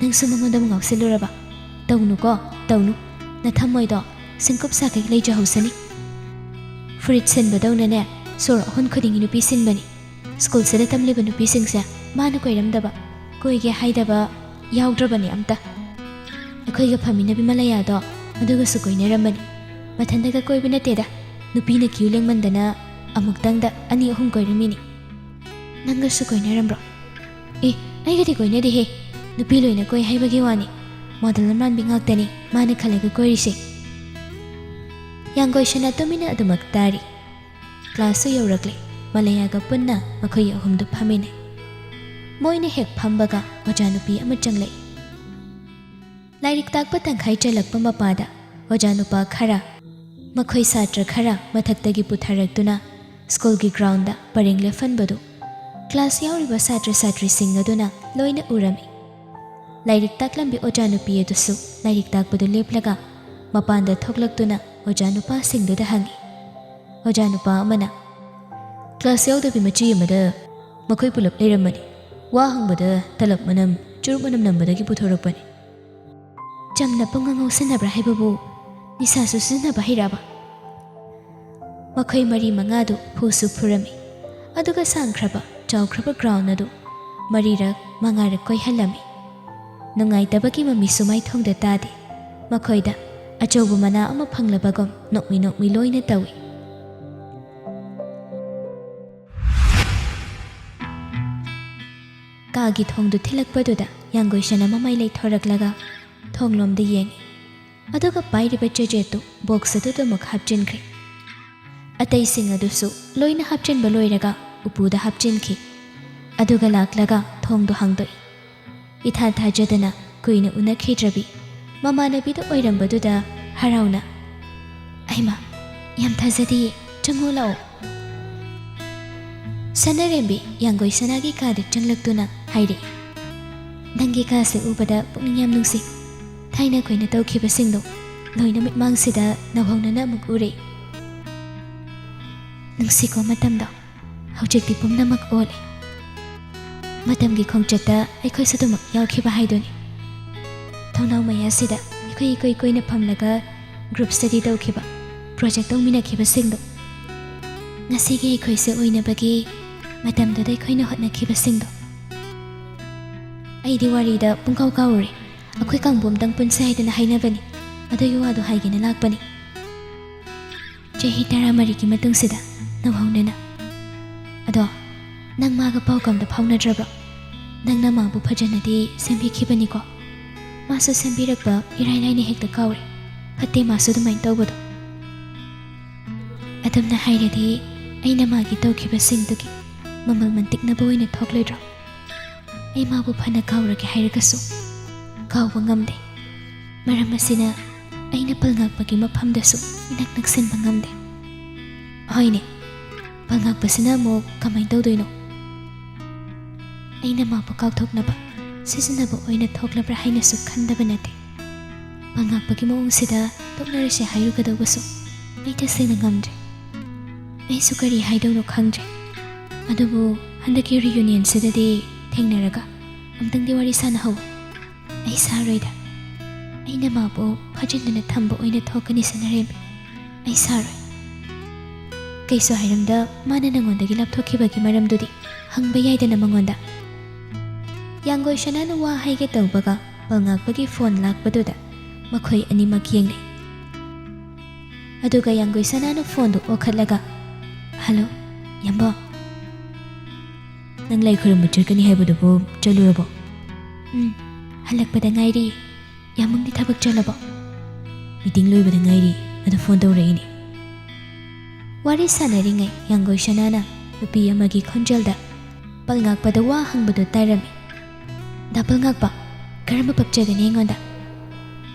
ꯅꯪꯁꯨ ꯃꯉꯣꯟꯗ ꯑꯃꯨꯛ ꯉꯥꯎꯁꯤꯜꯂꯨꯔꯕ? ꯇꯧꯅꯨꯀꯣ, ꯇꯧꯅꯨ꯫ ꯅꯊꯝꯃꯣꯏꯗꯣ ꯁꯤꯡꯀꯨꯞ ꯁꯥꯈꯩ ꯂꯩꯖꯍꯧꯁꯅꯤ꯫" ꯐꯨꯔꯤꯠ ꯁꯤꯟꯕꯗꯧꯅꯅꯦ, ꯁꯣꯔ ꯑꯍꯨꯝ ꯈꯨꯗꯤꯡꯒꯤ ꯅꯨꯄꯤ ꯁꯤꯟꯕꯅꯤ꯫ ꯁ꯭ꯀꯨꯜꯁꯤꯗ ꯇꯝꯂꯤꯕ ꯅꯨꯄꯤꯁꯤꯡꯁꯦ ꯃꯥꯅ ꯀꯣꯏꯔꯝꯗꯕ, ꯀꯣꯏꯒꯦ ꯍꯥꯏꯗꯕ ꯌꯥꯎꯗ꯭ꯔꯕꯅꯤ ꯑꯝꯇ꯫ ꯑꯩꯈꯣꯏꯒ ꯐꯝꯃꯤꯟꯅꯕꯤ ꯃꯂꯩꯌꯥꯗꯣ ꯑꯗꯨꯒꯁꯨ ꯀꯣꯏꯅꯔꯝꯕꯅꯤ꯫ ꯃꯊꯟꯇꯒ ꯀꯣꯏꯕ ꯅꯠꯇꯦꯗ, ꯅꯨꯄꯤꯅ ꯀ꯭ꯌꯨ ꯂꯦꯡꯃꯟꯗꯅ ꯑꯃꯨꯛꯇꯪꯗ ꯑꯅꯤ ꯑꯍꯨꯝ ꯀꯣꯏꯔꯝꯃꯤꯅꯤ꯫ ꯅꯪꯒꯁꯨ ꯀꯣꯏꯅꯔꯝꯕ꯭ꯔꯣ? ꯑꯦ, ꯑꯩꯒꯗꯤ ꯀꯣꯏꯅꯗꯦꯍꯦ꯫ ꯅꯨꯄꯤ ꯂꯣꯏꯅ ꯀꯣꯏ ꯍꯥꯏꯕꯒꯤ ꯋꯥꯅꯤ꯫ ꯃꯣꯗꯦꯜ ꯑꯃꯥꯟꯕꯤ ꯉꯥꯛꯇꯅꯤ ꯃꯥꯅ ꯈꯜꯂꯒ ꯀꯣꯏꯔꯤꯁꯦ꯫ ꯌꯥꯡꯒꯣꯏꯁꯅꯥ ꯇꯨꯃꯤꯟꯅ ꯑꯗꯨꯃꯛ ꯇꯥꯔꯤ꯫ ꯀ꯭ꯂꯥꯁꯁꯨ ꯌꯧꯔꯛꯂꯦ꯫ ꯃꯂꯩꯌꯥꯒ ꯄꯨꯟꯅ ꯃꯈꯣꯏ ꯑꯍꯨꯝꯗꯨ ꯐꯝꯃꯤꯟꯅꯩ꯫ ꯃꯣꯏꯅ ꯍꯦꯛ ꯐꯝꯕꯒ ꯑꯣꯖꯥ ꯅꯨꯄꯤ ꯑꯃ ꯆꯪꯂꯛꯏ꯫ ꯂꯥꯏꯔꯤꯛ ꯇꯥꯛꯄ ꯇꯪꯈꯥꯏ ꯆꯜꯂꯛꯄ ꯃꯄꯥꯗ ꯑꯣꯖꯥ ꯅꯨꯄꯥ ꯈꯔ, ꯃꯈꯣꯏ ꯁꯥꯇ꯭ꯔ ꯈꯔ ꯃꯊꯛꯇꯒꯤ ꯄꯨꯊꯔꯛꯇꯨꯅ ꯁ꯭ꯀꯨꯜꯒꯤ ground ꯗ ꯄꯔꯦꯡ ꯂꯦꯞꯍꯟꯕꯗꯨ ꯀ꯭ꯂꯥꯁ ꯌꯥꯎꯔꯤꯕ ꯁꯥꯇ꯭ꯔ ꯁꯥꯇ꯭ꯔꯤꯁꯤꯡ ꯑꯗꯨꯅ ꯂꯣꯏꯅ ꯎꯔꯝꯃꯤ꯫ ꯂꯥꯏꯔꯤꯛ ꯇꯥꯛꯂꯝꯕꯤ ꯑꯣꯖꯥ ꯅꯨꯄꯤ ꯑꯗꯨꯁꯨ ꯂꯥꯏꯔꯤꯛ ꯇꯥꯛꯄꯗꯨ ꯂꯦꯞꯂꯒ ꯃꯄꯥꯟꯗ ꯊꯣꯛꯂꯛꯇꯨꯅ ꯑꯣꯖꯥ ꯅꯨꯄꯥꯁꯤꯡꯗꯨꯗ ꯍꯪꯉꯤ꯫ ꯑꯣꯖꯥ ꯅꯨꯄꯥ ꯑꯃꯅ, ꯀ꯭ꯂꯥꯁ ꯌꯥꯎꯗꯕꯤ ꯃꯆꯤ ꯑꯃꯗ ꯃꯈꯣꯏ ꯄꯨꯂꯞ ꯂꯩꯔꯝꯕꯅꯤ꯫ ꯋꯥ ꯍꯪꯕꯗ ꯇꯂꯞ ꯃꯅꯝ, ꯆꯨꯔꯨꯞ ꯃꯅꯝ ꯅꯝꯕꯗꯒꯤ ꯄꯨꯊꯣꯔꯛꯄꯅꯤ꯫ ꯆꯝꯅ ꯄꯨꯡꯉꯧ ꯉꯧꯁꯤꯟꯅꯕ꯭ꯔꯥ ꯍꯥꯏꯕꯕꯨ ꯅꯤꯁꯥꯁꯨ ꯁꯤꯖꯤꯟꯅꯕ ꯍꯩꯔꯛꯑꯕ? ꯃꯈꯣꯏ ꯃꯔꯤ ꯃꯉꯥꯗꯨ ꯐꯨꯁꯨ ꯐꯨꯔꯝꯃꯤ꯫ ꯑꯗꯨꯒ ꯁꯥꯡꯈ꯭ꯔꯕ, ꯆꯥꯎꯈ꯭ꯔꯕ ꯒ꯭ꯔꯥꯎꯟ ꯑꯗꯨ ꯃꯔꯤꯔꯛ ꯃꯉꯥꯔꯛ ꯀꯣꯏꯍꯜꯂꯝꯃꯤ꯫ ꯅꯨꯡꯉꯥꯏꯇꯕꯒꯤ ꯃꯃꯤꯁꯨ ꯃꯥꯏꯊꯣꯡꯗ ꯇꯥꯗꯦ꯫ ꯃꯈꯣꯏꯗ ꯑꯆꯧꯕ ꯃꯅꯥ ꯑꯃ ꯐꯪꯂꯕꯒꯨꯝ ꯅꯣꯛꯃꯤ ꯅꯣꯛꯃꯤ ꯂꯣꯏꯅ ꯇꯧꯏ꯫ ꯀꯥꯒꯤ ꯊꯣꯡꯗꯨ ꯊꯤꯜꯂꯛꯄꯗꯨꯗ ꯌꯥꯡꯒꯣꯏꯁꯅꯥ ꯃꯃꯥꯏ ꯂꯩꯊꯣꯔꯛꯂꯒ ꯊꯣꯡꯂꯣꯝꯗ ꯌꯦꯡꯏ꯫ ꯑꯗꯨꯒ ꯄꯥꯏꯔꯤꯕ ꯆꯦꯆꯦꯠꯇꯨ ꯕꯣꯛꯁ ꯑꯗꯨꯗ ꯑꯃꯨꯛ ꯍꯥꯞꯆꯤꯟꯈ꯭ꯔꯦ꯫ ꯑꯇꯩꯁꯤꯡ ꯑꯗꯨꯁꯨ ꯂꯣꯏꯅ ꯍꯥꯞꯆꯤꯟꯕ ꯂꯣꯏꯔꯒ ꯎꯄꯨꯗ ꯍꯥꯞꯆꯤꯟꯈꯤ꯫ ꯑꯗꯨꯒ ꯂꯥꯛꯂꯒ ꯊꯣꯡꯗꯨ ꯍꯥꯡꯗꯣꯛꯏ꯫ ꯏꯊꯥ ꯊꯥꯖꯗꯅ ꯀꯨꯏꯅ ꯎꯅꯈꯤꯗ꯭ꯔꯕꯤ ꯃꯃꯥꯟꯅꯕꯤꯗꯨ ꯑꯣꯏꯔꯝꯕꯗꯨꯗ ꯍꯔꯥꯎꯅ, "ꯑꯩꯃ, ꯌꯥꯝ ꯊꯥꯖꯗꯤꯌꯦ, ꯆꯪꯉꯣ ꯂꯥꯛꯑꯣ꯫" ꯁꯅꯥꯔꯦꯝꯕꯤ ꯌꯥꯡꯒꯣꯏꯁꯅꯥꯒꯤ ꯀꯥꯗ ꯆꯪꯂꯛꯇꯨꯅ ꯍꯥꯏꯔꯛꯏ, "ꯅꯪꯒꯤ ꯀꯥꯁꯦ ꯎꯕꯗ ꯄꯨꯛꯅꯤꯡ ꯌꯥꯝ ꯅꯨꯡꯁꯤ꯫ ꯊꯥꯏꯅ ꯑꯩꯈꯣꯏꯅ ꯇꯧꯈꯤꯕꯁꯤꯡꯗꯣ ꯂꯣꯏꯅ ꯃꯤꯠꯃꯥꯡꯁꯤꯗ ꯅꯧꯍꯧꯅꯅ ꯑꯃꯨꯛ ꯎꯔꯦ꯫ ꯅꯨꯡꯁꯤꯀꯣ ꯃꯇꯝꯗꯣ꯫ ꯍꯧꯖꯤꯛꯇꯤ ꯄꯨꯝꯅꯃꯛ ꯑꯣꯜꯂꯦ꯫ ꯃꯇꯝꯒꯤ ꯈꯣꯡꯆꯠꯇ ꯑꯩꯈꯣꯏꯁꯨ ꯑꯗꯨꯃꯛ ꯌꯥꯎꯈꯤꯕ ꯍꯥꯏꯗꯨꯅꯤ꯫ ꯊꯣꯡꯅꯥꯎ ꯃꯌꯥꯁꯤꯗ ꯑꯩꯈꯣꯏ ꯏꯀꯣꯏ ꯀꯣꯏꯅ ꯐꯝꯂꯒ ꯒ꯭ꯔꯨꯞ ꯁ꯭ꯇꯗꯤ ꯇꯧꯈꯤꯕ, ꯄ꯭ꯔꯣꯖꯦꯛ ꯇꯧꯃꯤꯟꯅꯈꯤꯕꯁꯤꯡꯗꯣ꯫ ꯉꯁꯤꯒꯤ ꯑꯩꯈꯣꯏꯁꯦ ꯑꯣꯏꯅꯕꯒꯤ ꯃꯇꯝꯗꯨꯗ ꯑꯩꯈꯣꯏꯅ ꯍꯣꯠꯅꯈꯤꯕꯁꯤꯡꯗꯣ꯫ ꯑꯩꯗꯤ ꯋꯥꯔꯤꯗ ꯄꯨꯡꯀꯥꯎ ꯀꯥꯎꯔꯨꯔꯦ꯫ ꯑꯩꯈꯣꯏ ꯀꯥꯡꯕꯨ ꯑꯝꯇꯪ ꯄꯨꯟꯁꯦ ꯍꯥꯏꯗꯅ ꯍꯥꯏꯅꯕꯅꯤ꯫ ꯑꯗꯨꯒꯤ ꯋꯥꯗꯣ ꯍꯥꯏꯒꯦꯅ ꯂꯥꯛꯄꯅꯤ꯫ ꯆꯍꯤ ꯇꯔꯥꯃꯔꯤꯒꯤ ꯃꯇꯨꯡꯁꯤꯗ ꯅꯧꯍꯧꯅꯅ꯫ ꯑꯗꯣ, ꯅꯪ ꯃꯥꯒ ꯄꯥꯎ ꯀꯝꯗ ꯐꯥꯎꯅꯗ꯭ꯔꯕ꯭ꯔꯣ? ꯅꯪꯅ ꯃꯥꯕꯨ ꯐꯖꯅꯗꯤ ꯁꯦꯝꯕꯤꯈꯤꯕꯅꯤꯀꯣ꯫ ꯃꯥꯁꯨ ꯁꯦꯝꯕꯤꯔꯛꯄ ꯏꯔꯥꯏ ꯂꯥꯏꯅ ꯍꯦꯛꯇ ꯀꯥꯎꯔꯦ꯫ ꯐꯠꯇꯦ ꯃꯥꯁꯨ ꯑꯗꯨꯃꯥꯏꯅ ꯇꯧꯕꯗꯣ꯫ ꯑꯗꯨꯝꯅ ꯍꯥꯏꯔꯗꯤ ꯑꯩꯅ ꯃꯥꯒꯤ ꯇꯧꯈꯤꯕꯁꯤꯡꯗꯨꯒꯤ ꯃꯃꯜ ꯃꯟꯇꯤꯛꯅꯕ ꯑꯣꯏꯅ ꯊꯣꯛꯂꯣꯏꯗ꯭ꯔꯣ? ꯑꯩ ꯃꯥꯕꯨ ꯐꯅ ꯀꯥꯎꯔꯒꯦ ꯍꯥꯏꯔꯒꯁꯨ ꯀꯥꯎꯕ ꯉꯝꯗꯦ꯫ ꯃꯔꯝ ꯑꯁꯤꯅ ꯑꯩꯅ ꯄꯜꯉꯥꯛꯄꯒꯤ ꯃꯐꯝꯗꯁꯨ ꯏꯅꯛ ꯅꯛꯁꯤꯟꯕ ꯉꯝꯗꯦ꯫ ꯍꯣꯏꯅꯦ, ꯄꯜꯉꯥꯛꯄꯁꯤꯅ ꯑꯃꯨꯛ ꯀꯃꯥꯏꯅ ꯇꯧꯗꯣꯏꯅꯣ? ꯑꯩꯅ ꯃꯥꯕꯨ ꯀꯥꯎꯊꯣꯛꯅꯕ ꯁꯤꯖꯤꯟꯅꯕ ꯑꯣꯏꯅ ꯊꯣꯛꯂꯕ꯭ꯔꯥ ꯍꯥꯏꯅꯁꯨ ꯈꯟꯗꯕ ꯅꯠꯇꯦ꯫ ꯄꯜꯉꯥꯛꯄꯒꯤ ꯃꯑꯣꯡꯁꯤꯗ ꯇꯣꯛꯅꯔꯁꯦ ꯍꯥꯏꯔꯨꯒꯗꯧꯕꯁꯨ ꯑꯩ ꯇꯁꯦꯡꯅ ꯉꯝꯗ꯭ꯔꯦ꯫ ꯑꯩꯁꯨ ꯀꯔꯤ ꯍꯥꯏꯗꯧꯅꯣ ꯈꯪꯗ꯭ꯔꯦ꯫ ꯑꯗꯨꯕꯨ ꯍꯟꯗꯛꯀꯤ ꯔꯤꯌꯨꯅꯤꯌꯟꯁꯤꯗꯗꯤ ꯊꯦꯡꯅꯔꯒ ꯑꯝꯇꯪꯗꯤ ꯋꯥꯔꯤ ꯁꯥꯟꯅꯍꯧ꯫ ꯑꯩ ꯁꯥꯔꯣꯏꯗ꯫ ꯑꯩꯅ ꯃꯥꯕꯨ ꯐꯥꯖꯤꯟꯗꯨꯅ ꯊꯝꯕ ꯑꯣꯏꯅ ꯊꯣꯛꯀꯅꯤ, ꯁꯅꯥꯔꯦꯝꯕꯤ꯫ ꯑꯩ ꯁꯥꯔꯣꯏ꯫ ꯀꯩꯁꯨ ꯍꯥꯏꯔꯝꯗ ꯃꯥꯅ ꯅꯉꯣꯟꯗꯒꯤ ꯂꯥꯞꯊꯣꯛꯈꯤꯕꯒꯤ ꯃꯔꯝꯗꯨꯗꯤ ꯍꯪꯕ ꯌꯥꯏꯗꯅ ꯃꯉꯣꯟꯗ꯫ ꯌꯥꯡꯒꯣꯏ ꯁꯅꯥꯅ ꯋꯥ ꯍꯥꯏꯒꯦ ꯇꯧꯕꯒ ꯄꯜꯉꯥꯛꯄꯒꯤ ꯐꯣꯟ ꯂꯥꯛꯄꯗꯨꯗ ꯃꯈꯣꯏ ꯑꯅꯤꯃꯛ ꯌꯦꯡꯅꯩ꯫ ꯑꯗꯨꯒ ꯌꯥꯡꯒꯣꯏ ꯁꯅꯥꯅ ꯐꯣꯟꯗꯨ ꯑꯣꯈꯠꯂꯒ, "ꯍꯜꯂꯣ, ꯌꯥꯝꯕꯣ꯫ ꯅꯪ ꯂꯥꯏ ꯈꯨꯔꯨꯝꯕ ꯆꯠꯀꯅꯤ ꯍꯥꯏꯕꯗꯨꯕꯨ ꯆꯠꯂꯨꯔꯕꯣ?" "ꯎꯝ, ꯍꯜꯂꯛꯄꯗ ꯉꯥꯏꯔꯤ꯫ ꯌꯥꯝꯕꯨꯡꯗꯤ ꯊꯕꯛ ꯆꯠꯂꯕꯣ?" "ꯃꯤꯇꯤꯡ ꯂꯣꯏꯕꯗ ꯉꯥꯏꯔꯤ, ꯑꯗꯨ ꯐꯣꯟ ꯇꯧꯔꯛꯏꯅꯤ꯫" ꯋꯥꯔꯤ ꯁꯥꯟꯅꯔꯤꯉꯩ ꯌꯥꯡꯒꯣꯏ ꯁꯅꯥꯅ ꯅꯨꯄꯤ ꯑꯃꯒꯤ ꯈꯣꯟꯖꯦꯜꯗ ꯄꯜꯉꯥꯛꯄꯗ ꯋꯥ ꯍꯪꯕꯗꯨ ꯇꯥꯔꯝꯃꯤ꯫ "ꯗꯥ ꯄꯜꯉꯥꯛꯄ, ꯀꯔꯝꯕ ꯄꯛꯆꯒꯅꯤ ꯑꯩꯉꯣꯟꯗ?"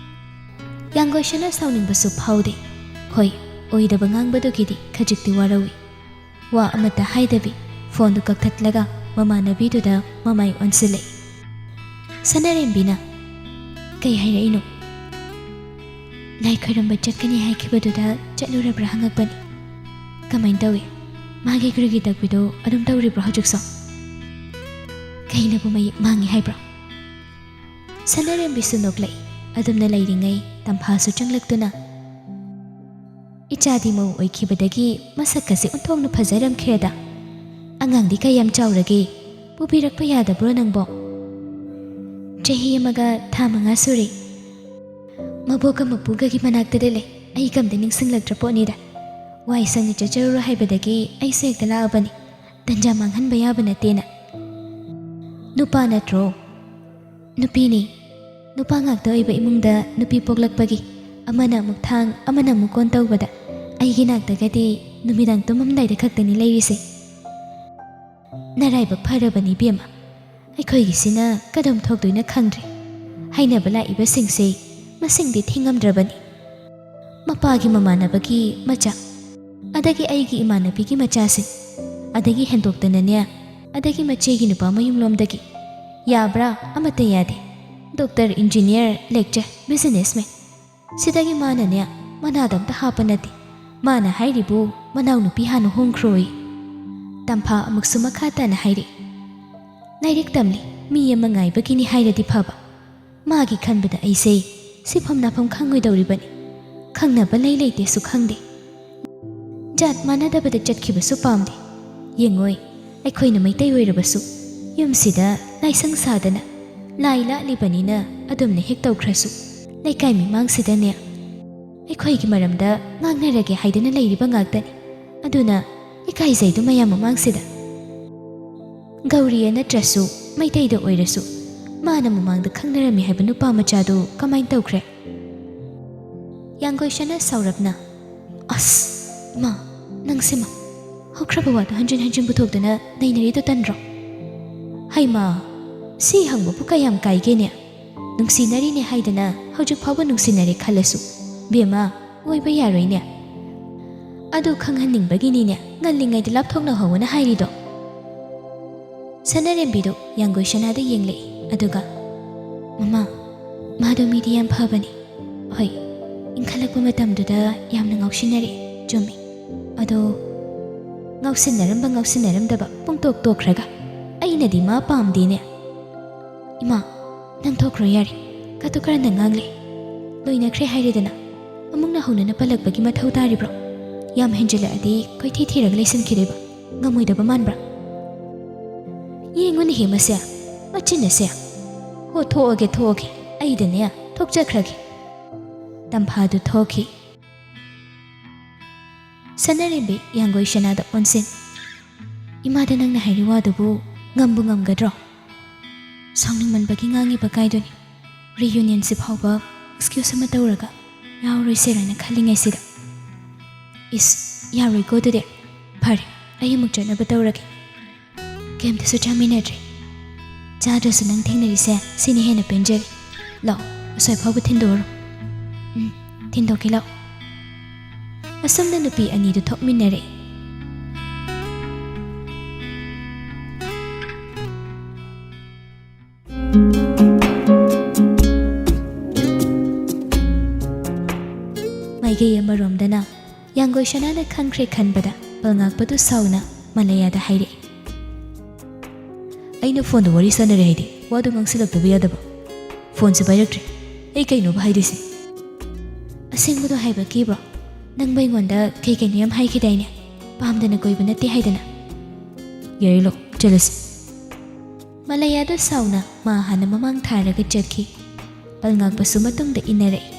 ꯌꯥꯡꯒꯣꯏ ꯁꯅꯥ ꯁꯥꯎꯅꯤꯡꯕꯁꯨ ꯐꯥꯎꯗꯦ꯫ ꯍꯣꯏ, ꯑꯣꯏꯗꯕ ꯉꯥꯡꯕꯗꯨꯒꯤꯗꯤ ꯈꯖꯤꯛꯇꯤ ꯋꯥꯔꯧꯏ꯫ ꯋꯥ ꯑꯃꯠꯇ ꯍꯥꯏꯗꯕꯤ ꯐꯣꯟꯗꯨ ꯀꯛꯊꯠꯂꯒ ꯃꯃꯥꯟꯅꯕꯤꯗꯨꯗ ꯃꯃꯥꯏ ꯑꯣꯟꯁꯤꯜꯂꯛꯏ꯫ ꯁꯅꯥꯔꯦꯝꯕꯤꯅ, "ꯀꯩ ꯍꯥꯏꯔꯛꯏꯅꯣ?" "ꯂꯥꯏ ꯈꯣꯏꯔꯝꯕ ꯆꯠꯀꯅꯤ ꯍꯥꯏꯈꯤꯕꯗꯨꯗ ꯆꯠꯂꯨꯔꯕ꯭ꯔꯥ ꯍꯪꯉꯛꯄꯅꯤ꯫" "ꯀꯃꯥꯏꯅ ꯇꯧꯏ? ꯃꯥꯒꯤ ꯒ꯭ꯔꯤꯒꯤ ꯇꯛꯄꯤꯗꯣ ꯑꯗꯨꯝ ꯇꯧꯔꯤꯕ꯭ꯔꯣ ꯍꯧꯖꯤꯛꯁꯨ?" "ꯀꯩꯅꯕꯨ ꯃꯌꯦꯛ ꯃꯥꯡꯉꯤ ꯍꯥꯏꯕ꯭ꯔꯣ?" ꯁꯅꯥꯔꯦꯝꯕꯤꯁꯨ ꯅꯣꯛꯂꯛꯏ꯫ ꯑꯗꯨꯝꯅ ꯂꯩꯔꯤꯉꯩ ꯇꯝꯐꯥꯁꯨ ꯆꯪꯂꯛꯇꯨꯅ, "ꯏꯆꯥꯗꯤ ꯃꯧ ꯑꯣꯏꯈꯤꯕꯗꯒꯤ ꯃꯁꯛꯀꯁꯦ ꯑꯣꯟꯊꯣꯛꯅ ꯐꯖꯔꯝꯈ꯭ꯔꯦꯗ꯫ ꯑꯉꯥꯡꯗꯤ ꯀꯌꯥꯝ ꯆꯥꯎꯔꯒꯦ? ꯄꯨꯕꯤꯔꯛꯄ ꯌꯥꯗꯕ꯭ꯔꯣ ꯅꯪꯕꯣ?" "ꯆꯍꯤ ꯑꯃꯒ ꯊꯥ ꯃꯉꯥ ꯁꯨꯔꯦ꯫ ꯃꯕꯣꯛꯀ ꯃꯄꯨꯒꯒꯤ ꯃꯅꯥꯛꯇꯗ ꯂꯩ꯫ ꯑꯩꯒ ꯑꯝꯇ ꯅꯤꯡꯁꯤꯡꯂꯛꯇ꯭ꯔ ꯄꯣꯠꯅꯤꯗ꯫ ꯋꯥꯏ ꯁꯪꯅ ꯆꯠꯆꯔꯨꯔꯣ ꯍꯥꯏꯕꯗꯒꯤ ꯑꯩꯁꯨ ꯍꯦꯛꯇ ꯂꯥꯛꯑꯕꯅꯤ꯫ ꯇꯟꯖꯥ ꯃꯥꯡꯍꯟꯕ ꯌꯥꯕ ꯅꯠꯇꯦꯅ꯫" "ꯅꯨꯄꯥ ꯅꯠꯇ꯭ꯔꯣ?" "ꯅꯨꯄꯤꯅꯤ꯫ ꯅꯨꯄꯥ ꯉꯥꯛꯇ ꯑꯣꯏꯕ ꯏꯃꯨꯡꯗ ꯅꯨꯄꯤ ꯄꯣꯛꯂꯛꯄꯒꯤ ꯑꯃꯅ ꯑꯃꯨꯛ ꯊꯥꯡ, ꯑꯃꯅ ꯑꯃꯨꯛ ꯀꯣꯟ ꯇꯧꯕꯗ ꯑꯩꯒꯤ ꯅꯥꯛꯇꯒꯗꯤ ꯅꯨꯃꯤꯗꯥꯡ ꯇꯨꯝꯃꯝꯗꯥꯏꯗ ꯈꯛꯇꯅꯤ ꯂꯩꯔꯤꯁꯦ꯫ ꯅꯔꯥꯏꯕꯛ ꯐꯔꯕꯅꯤ ꯏꯕꯦꯝꯃ꯫ ꯑꯩꯈꯣꯏꯒꯤꯁꯤꯅ ꯀꯗꯣꯝ ꯊꯣꯛꯇꯣꯏꯅꯣ ꯈꯪꯗ꯭ꯔꯦ꯫ ꯍꯩꯅꯕ ꯂꯥꯛꯏꯕꯁꯤꯡꯁꯦ ꯃꯁꯤꯡꯗꯤ ꯊꯤꯉꯝꯗ꯭ꯔꯕꯅꯤ꯫ ꯃꯄꯥꯒꯤ ꯃꯃꯥꯟꯅꯕꯒꯤ ꯃꯆꯥ, ꯑꯗꯒꯤ ꯑꯩꯒꯤ ꯏꯃꯥꯟꯅꯕꯤꯒꯤ ꯃꯆꯥꯁꯤꯡ, ꯑꯗꯒꯤ ꯍꯦꯟꯗꯣꯛꯇꯅꯅꯦ, ꯑꯗꯒꯤ ꯃꯆꯦꯒꯤ ꯅꯨꯄꯥ ꯃꯌꯨꯝꯂꯣꯝꯗꯒꯤ꯫ ꯌꯥꯕ꯭ꯔꯥ? ꯑꯃꯠꯇ ꯌꯥꯗꯦ꯫ Doctor, engineer, lecture, businessman. ꯁꯤꯗꯒꯤ ꯃꯥꯅꯅꯦ, ꯃꯅꯥꯗ ꯑꯝꯇ ꯍꯥꯞꯄ ꯅꯠꯇꯦ꯫ ꯃꯥꯅ ꯍꯥꯏꯔꯤꯕꯨ ꯃꯅꯥꯎꯅꯨꯄꯤ ꯍꯥꯟꯅ ꯍꯣꯡꯈ꯭ꯔꯣꯏ꯫" ꯇꯝꯐꯥ ꯑꯃꯨꯛꯁꯨ ꯃꯈꯥ ꯇꯥꯅ ꯍꯥꯏꯔꯤ, "ꯂꯥꯏꯔꯤꯛ ꯇꯝꯂꯤ, ꯃꯤ ꯑꯃ ꯉꯥꯏꯕꯒꯤꯅꯤ ꯍꯥꯏꯔꯗꯤ ꯐꯕ꯫ ꯃꯥꯒꯤ ꯈꯟꯕꯗ ꯑꯩꯁꯦ ꯁꯤꯐꯝ ꯅꯥꯐꯝ ꯈꯪꯉꯣꯏꯗꯧꯔꯤꯕꯅꯤ꯫ ꯈꯪꯅꯕ ꯂꯩ ꯂꯩꯇꯦꯁꯨ ꯈꯪꯗꯦ꯫ ꯖꯥꯠ ꯃꯥꯟꯅꯗꯕꯗ ꯆꯠꯈꯤꯕꯁꯨ ꯄꯥꯝꯗꯦ꯫ ꯌꯦꯡꯉꯣꯏ, ꯑꯩꯈꯣꯏꯅ ꯃꯩꯇꯩ ꯑꯣꯏꯔꯕꯁꯨ ꯌꯨꯝꯁꯤꯗ ꯂꯥꯏꯁꯪ ꯁꯥꯗꯅ ꯂꯥꯏ ꯂꯥꯠꯂꯤꯕꯅꯤꯅ ꯑꯗꯨꯝꯅ ꯍꯦꯛ ꯇꯧꯈ꯭ꯔꯁꯨ, ꯂꯩꯀꯥꯏ ꯃꯤꯃꯥꯡꯁꯤꯗꯅꯦ ꯑꯩꯈꯣꯏꯒꯤ ꯃꯔꯝꯗ ꯉꯥꯡꯅꯔꯒꯦ ꯍꯥꯏꯗꯅ ꯂꯩꯔꯤꯕ ꯉꯥꯛꯇꯅꯤ꯫ ꯑꯗꯨꯅ ꯏꯀꯥꯏꯖꯩꯗꯨ ꯃꯌꯥꯝ ꯃꯃꯥꯡꯁꯤꯗ꯫ ꯒꯧꯔꯤꯌ ꯅꯠꯇ꯭ꯔꯁꯨ, ꯃꯩꯇꯩꯗ ꯑꯣꯏꯔꯁꯨ, ꯃꯥꯅ ꯃꯃꯥꯡꯗ ꯈꯪꯅꯔꯝꯃꯤ ꯍꯥꯏꯕ ꯅꯨꯄꯥ ꯃꯆꯥꯗꯨ ꯀꯃꯥꯏꯅ ꯇꯧꯈ꯭ꯔꯦ?" ꯌꯥꯡꯒꯣꯏꯁꯅꯥ ꯁꯥꯎꯔꯞꯅ, "ꯑꯁ, ꯏꯃꯥ, ꯅꯪꯁꯤꯃ ꯍꯧꯈ꯭ꯔꯕ ꯋꯥꯗꯣ ꯍꯟꯖꯤꯟ ꯍꯟꯖꯤꯟ ꯄꯨꯊꯣꯛꯇꯨꯅ ꯅꯩꯅꯔꯤꯗꯣ ꯇꯟꯗ꯭ꯔꯣ? ꯍꯩꯃꯥ, ꯁꯤ ꯍꯪꯕꯕꯨ ꯀꯌꯥꯝ ꯀꯥꯏꯒꯦꯅꯦ? ꯅꯨꯡꯁꯤꯅꯔꯤꯅꯦ ꯍꯥꯏꯗꯅ ꯍꯧꯖꯤꯛ ꯐꯥꯎꯕ ꯅꯨꯡꯁꯤꯅꯔꯦ ꯈꯜꯂꯁꯨ, ꯕꯦꯝꯃ, ꯑꯣꯏꯕ ꯌꯥꯔꯣꯏꯅꯦ꯫ ꯑꯗꯨ ꯈꯪꯍꯟꯅꯤꯡꯕꯒꯤꯅꯤꯅꯦ ꯉꯜꯂꯤꯉꯩꯗ ꯂꯥꯞꯊꯣꯛꯅꯍꯧꯕꯅ ꯍꯥꯏꯔꯤꯗꯣ꯫" ꯁꯅꯥꯔꯦꯝꯕꯤꯗꯨ ꯌꯥꯡꯒꯣꯏꯁꯅꯥꯗ ꯌꯦꯡꯂꯛꯏ, ꯑꯗꯨꯒ, "ꯃꯃꯥ, ꯃꯥꯗꯣ ꯃꯤꯗꯤ ꯌꯥꯝ ꯐꯕꯅꯤ꯫ ꯍꯣꯏ, ꯏꯟꯈꯠꯂꯛꯄ ꯃꯇꯝꯗꯨꯗ ꯌꯥꯝꯅ ꯉꯥꯎꯁꯤꯟꯅꯔꯛꯑꯦ, ꯆꯨꯝꯃꯤ꯫ ꯑꯗꯣ ꯉꯥꯎꯁꯤꯟꯅꯔꯝꯕ ꯉꯥꯎꯁꯤꯟꯅꯔꯝꯗꯕ ꯄꯨꯡꯇꯣꯛ ꯇꯣꯛꯈ꯭ꯔꯒ ꯑꯩꯅꯗꯤ ꯃꯥ ꯄꯥꯝꯗꯦꯅꯦ꯫ ꯏꯃꯥ, ꯅꯪ ꯊꯣꯛꯈ꯭ꯔꯣ ꯌꯥꯔꯦ꯫ ꯀꯇꯨ ꯀꯔꯟꯗ ꯉꯥꯡꯂꯦ꯫ ꯂꯣꯏꯅꯈ꯭ꯔꯦ ꯍꯥꯏꯔꯦꯗꯅ꯫ ꯑꯃꯨꯛꯅ ꯍꯧꯅꯅ ꯄꯜꯂꯛꯄꯒꯤ ꯃꯊꯧ ꯇꯥꯔꯤꯕ꯭ꯔꯣ? ꯌꯥꯝ ꯍꯦꯟꯖꯤꯜꯂꯛꯑꯗꯤ ꯀꯣꯏꯊꯤ ꯊꯤꯔꯒ ꯂꯩꯁꯤꯟꯈꯤꯗꯣꯏꯕ꯫ ꯉꯝꯃꯣꯏꯗꯕ ꯃꯥꯟꯕ꯭ꯔꯥ? ꯌꯦꯡꯉꯨꯅꯦꯍꯦ ꯃꯁꯦ, ꯃꯆꯤꯟ ꯑꯁꯦ꯫ ꯍꯣ, ꯊꯣꯛꯑꯒꯦ, ꯊꯣꯛꯑꯒꯦ꯫ ꯑꯩꯗꯅꯦ ꯊꯣꯛꯆꯈ꯭ꯔꯒꯦ꯫" ꯇꯝꯐꯥꯗꯨ ꯊꯣꯛꯈꯤ꯫ ꯁꯅꯥꯔꯦꯝꯕꯤ ꯌꯥꯡꯒꯣꯏ ꯁꯅꯥꯗ ꯑꯣꯟꯁꯤꯟ, "ꯏꯃꯥꯗ ꯅꯪꯅ ꯍꯥꯏꯔꯤ ꯋꯥꯗꯨꯕꯨ ꯉꯝꯕꯨ ꯉꯝꯒꯗ꯭ꯔꯣ? ꯁꯥꯎꯅꯤꯡꯃꯟꯕꯒꯤ ꯉꯥꯡꯉꯤꯕ ꯀꯥꯏꯗꯨꯅꯤ꯫ ꯔꯤꯌꯨꯅꯤꯌꯟꯁꯤ ꯐꯥꯎꯕ ꯑꯦꯛꯁꯀ꯭ꯌꯨꯁ ꯑꯃ ꯇꯧꯔꯒ ꯌꯥꯎꯔꯣꯏꯁꯤꯔꯅ ꯈꯜꯂꯤꯉꯩꯁꯤꯗ꯫ ꯏꯁ, ꯌꯥꯔꯣꯏꯀꯣ ꯑꯗꯨꯗꯤ꯫ ꯐꯔꯦ, ꯑꯩ ꯑꯃꯨꯛ ꯆꯠꯅꯕ ꯇꯧꯔꯒꯦ꯫ ꯀꯩꯝꯇꯁꯨ ꯆꯥꯃꯤꯟꯅꯗ꯭ꯔꯦ꯫ ꯆꯥꯗ꯭ꯔꯁꯨ ꯅꯪ ꯊꯦꯡꯅꯔꯤꯁꯦ ꯁꯤꯅ ꯍꯦꯟꯅ ꯄꯦꯟꯖꯔꯦ꯫ ꯂꯥꯛꯑꯣ, ꯑꯁ꯭ꯋꯥꯏ ꯐꯥꯎꯕ ꯊꯤꯟꯗꯣꯛꯎꯔꯣ꯫" "ꯎꯝ, ꯊꯤꯟꯗꯣꯛꯀꯦ, ꯂꯥꯛꯑꯣ꯫" ꯑꯁꯨꯝꯅ ꯅꯨꯄꯤ ꯑꯅꯤꯗꯨ ꯊꯣꯛꯃꯤꯟꯅꯔꯦ꯫ ꯃꯥꯏꯀꯩ ꯑꯃꯔꯣꯝꯗꯅ ꯌꯥꯡꯒꯣꯏ ꯁꯅꯥꯅ ꯈꯪꯈ꯭ꯔꯦ ꯈꯟꯕꯗ ꯄꯜꯉꯥꯛꯄꯗꯨ ꯁꯥꯎꯅ ꯃꯂꯌꯥꯗ ꯍꯥꯏꯔꯛꯏ꯫ ꯑꯩꯅ ꯐꯣꯟꯗ ꯋꯥꯔꯤ ꯁꯥꯟꯅꯔꯦ ꯍꯥꯏꯗꯤ ꯋꯥꯗꯣ ꯉꯥꯡꯁꯤꯜꯂꯛꯇꯕ ꯌꯥꯗꯕ꯫ ꯐꯣꯟꯁꯦ ꯄꯥꯏꯔꯛꯇ꯭ꯔꯦ꯫ ꯑꯩ ꯀꯩꯅꯣꯕ ꯍꯥꯏꯗꯣꯏꯁꯦ? ꯑꯁꯦꯡꯕꯗꯣ ꯍꯥꯏꯕ ꯀꯤꯕ꯭ꯔꯣ? ꯅꯪꯕꯨ ꯑꯩꯉꯣꯟꯗ ꯀꯩ ꯀꯩꯅꯣ ꯌꯥꯝ ꯍꯥꯏꯈꯤꯗꯥꯏꯅꯦ? ꯄꯥꯝꯗꯅ ꯀꯣꯏꯕ ꯅꯠꯇꯦ ꯍꯥꯏꯗꯅ꯫ ꯌꯥꯔꯦ, ꯂꯥꯛꯑꯣ, ꯆꯠꯂꯁꯤ꯫ ꯃꯂꯌꯥꯗ ꯁꯥꯎꯅ ꯃꯥ ꯍꯥꯟꯅ ꯃꯃꯥꯡ ꯊꯥꯔꯒ ꯆꯠꯈꯤ꯫ ꯄꯜꯉꯥꯛꯄꯁꯨ ꯃꯇꯨꯡꯗ ꯏꯟꯅꯔꯛꯏ꯫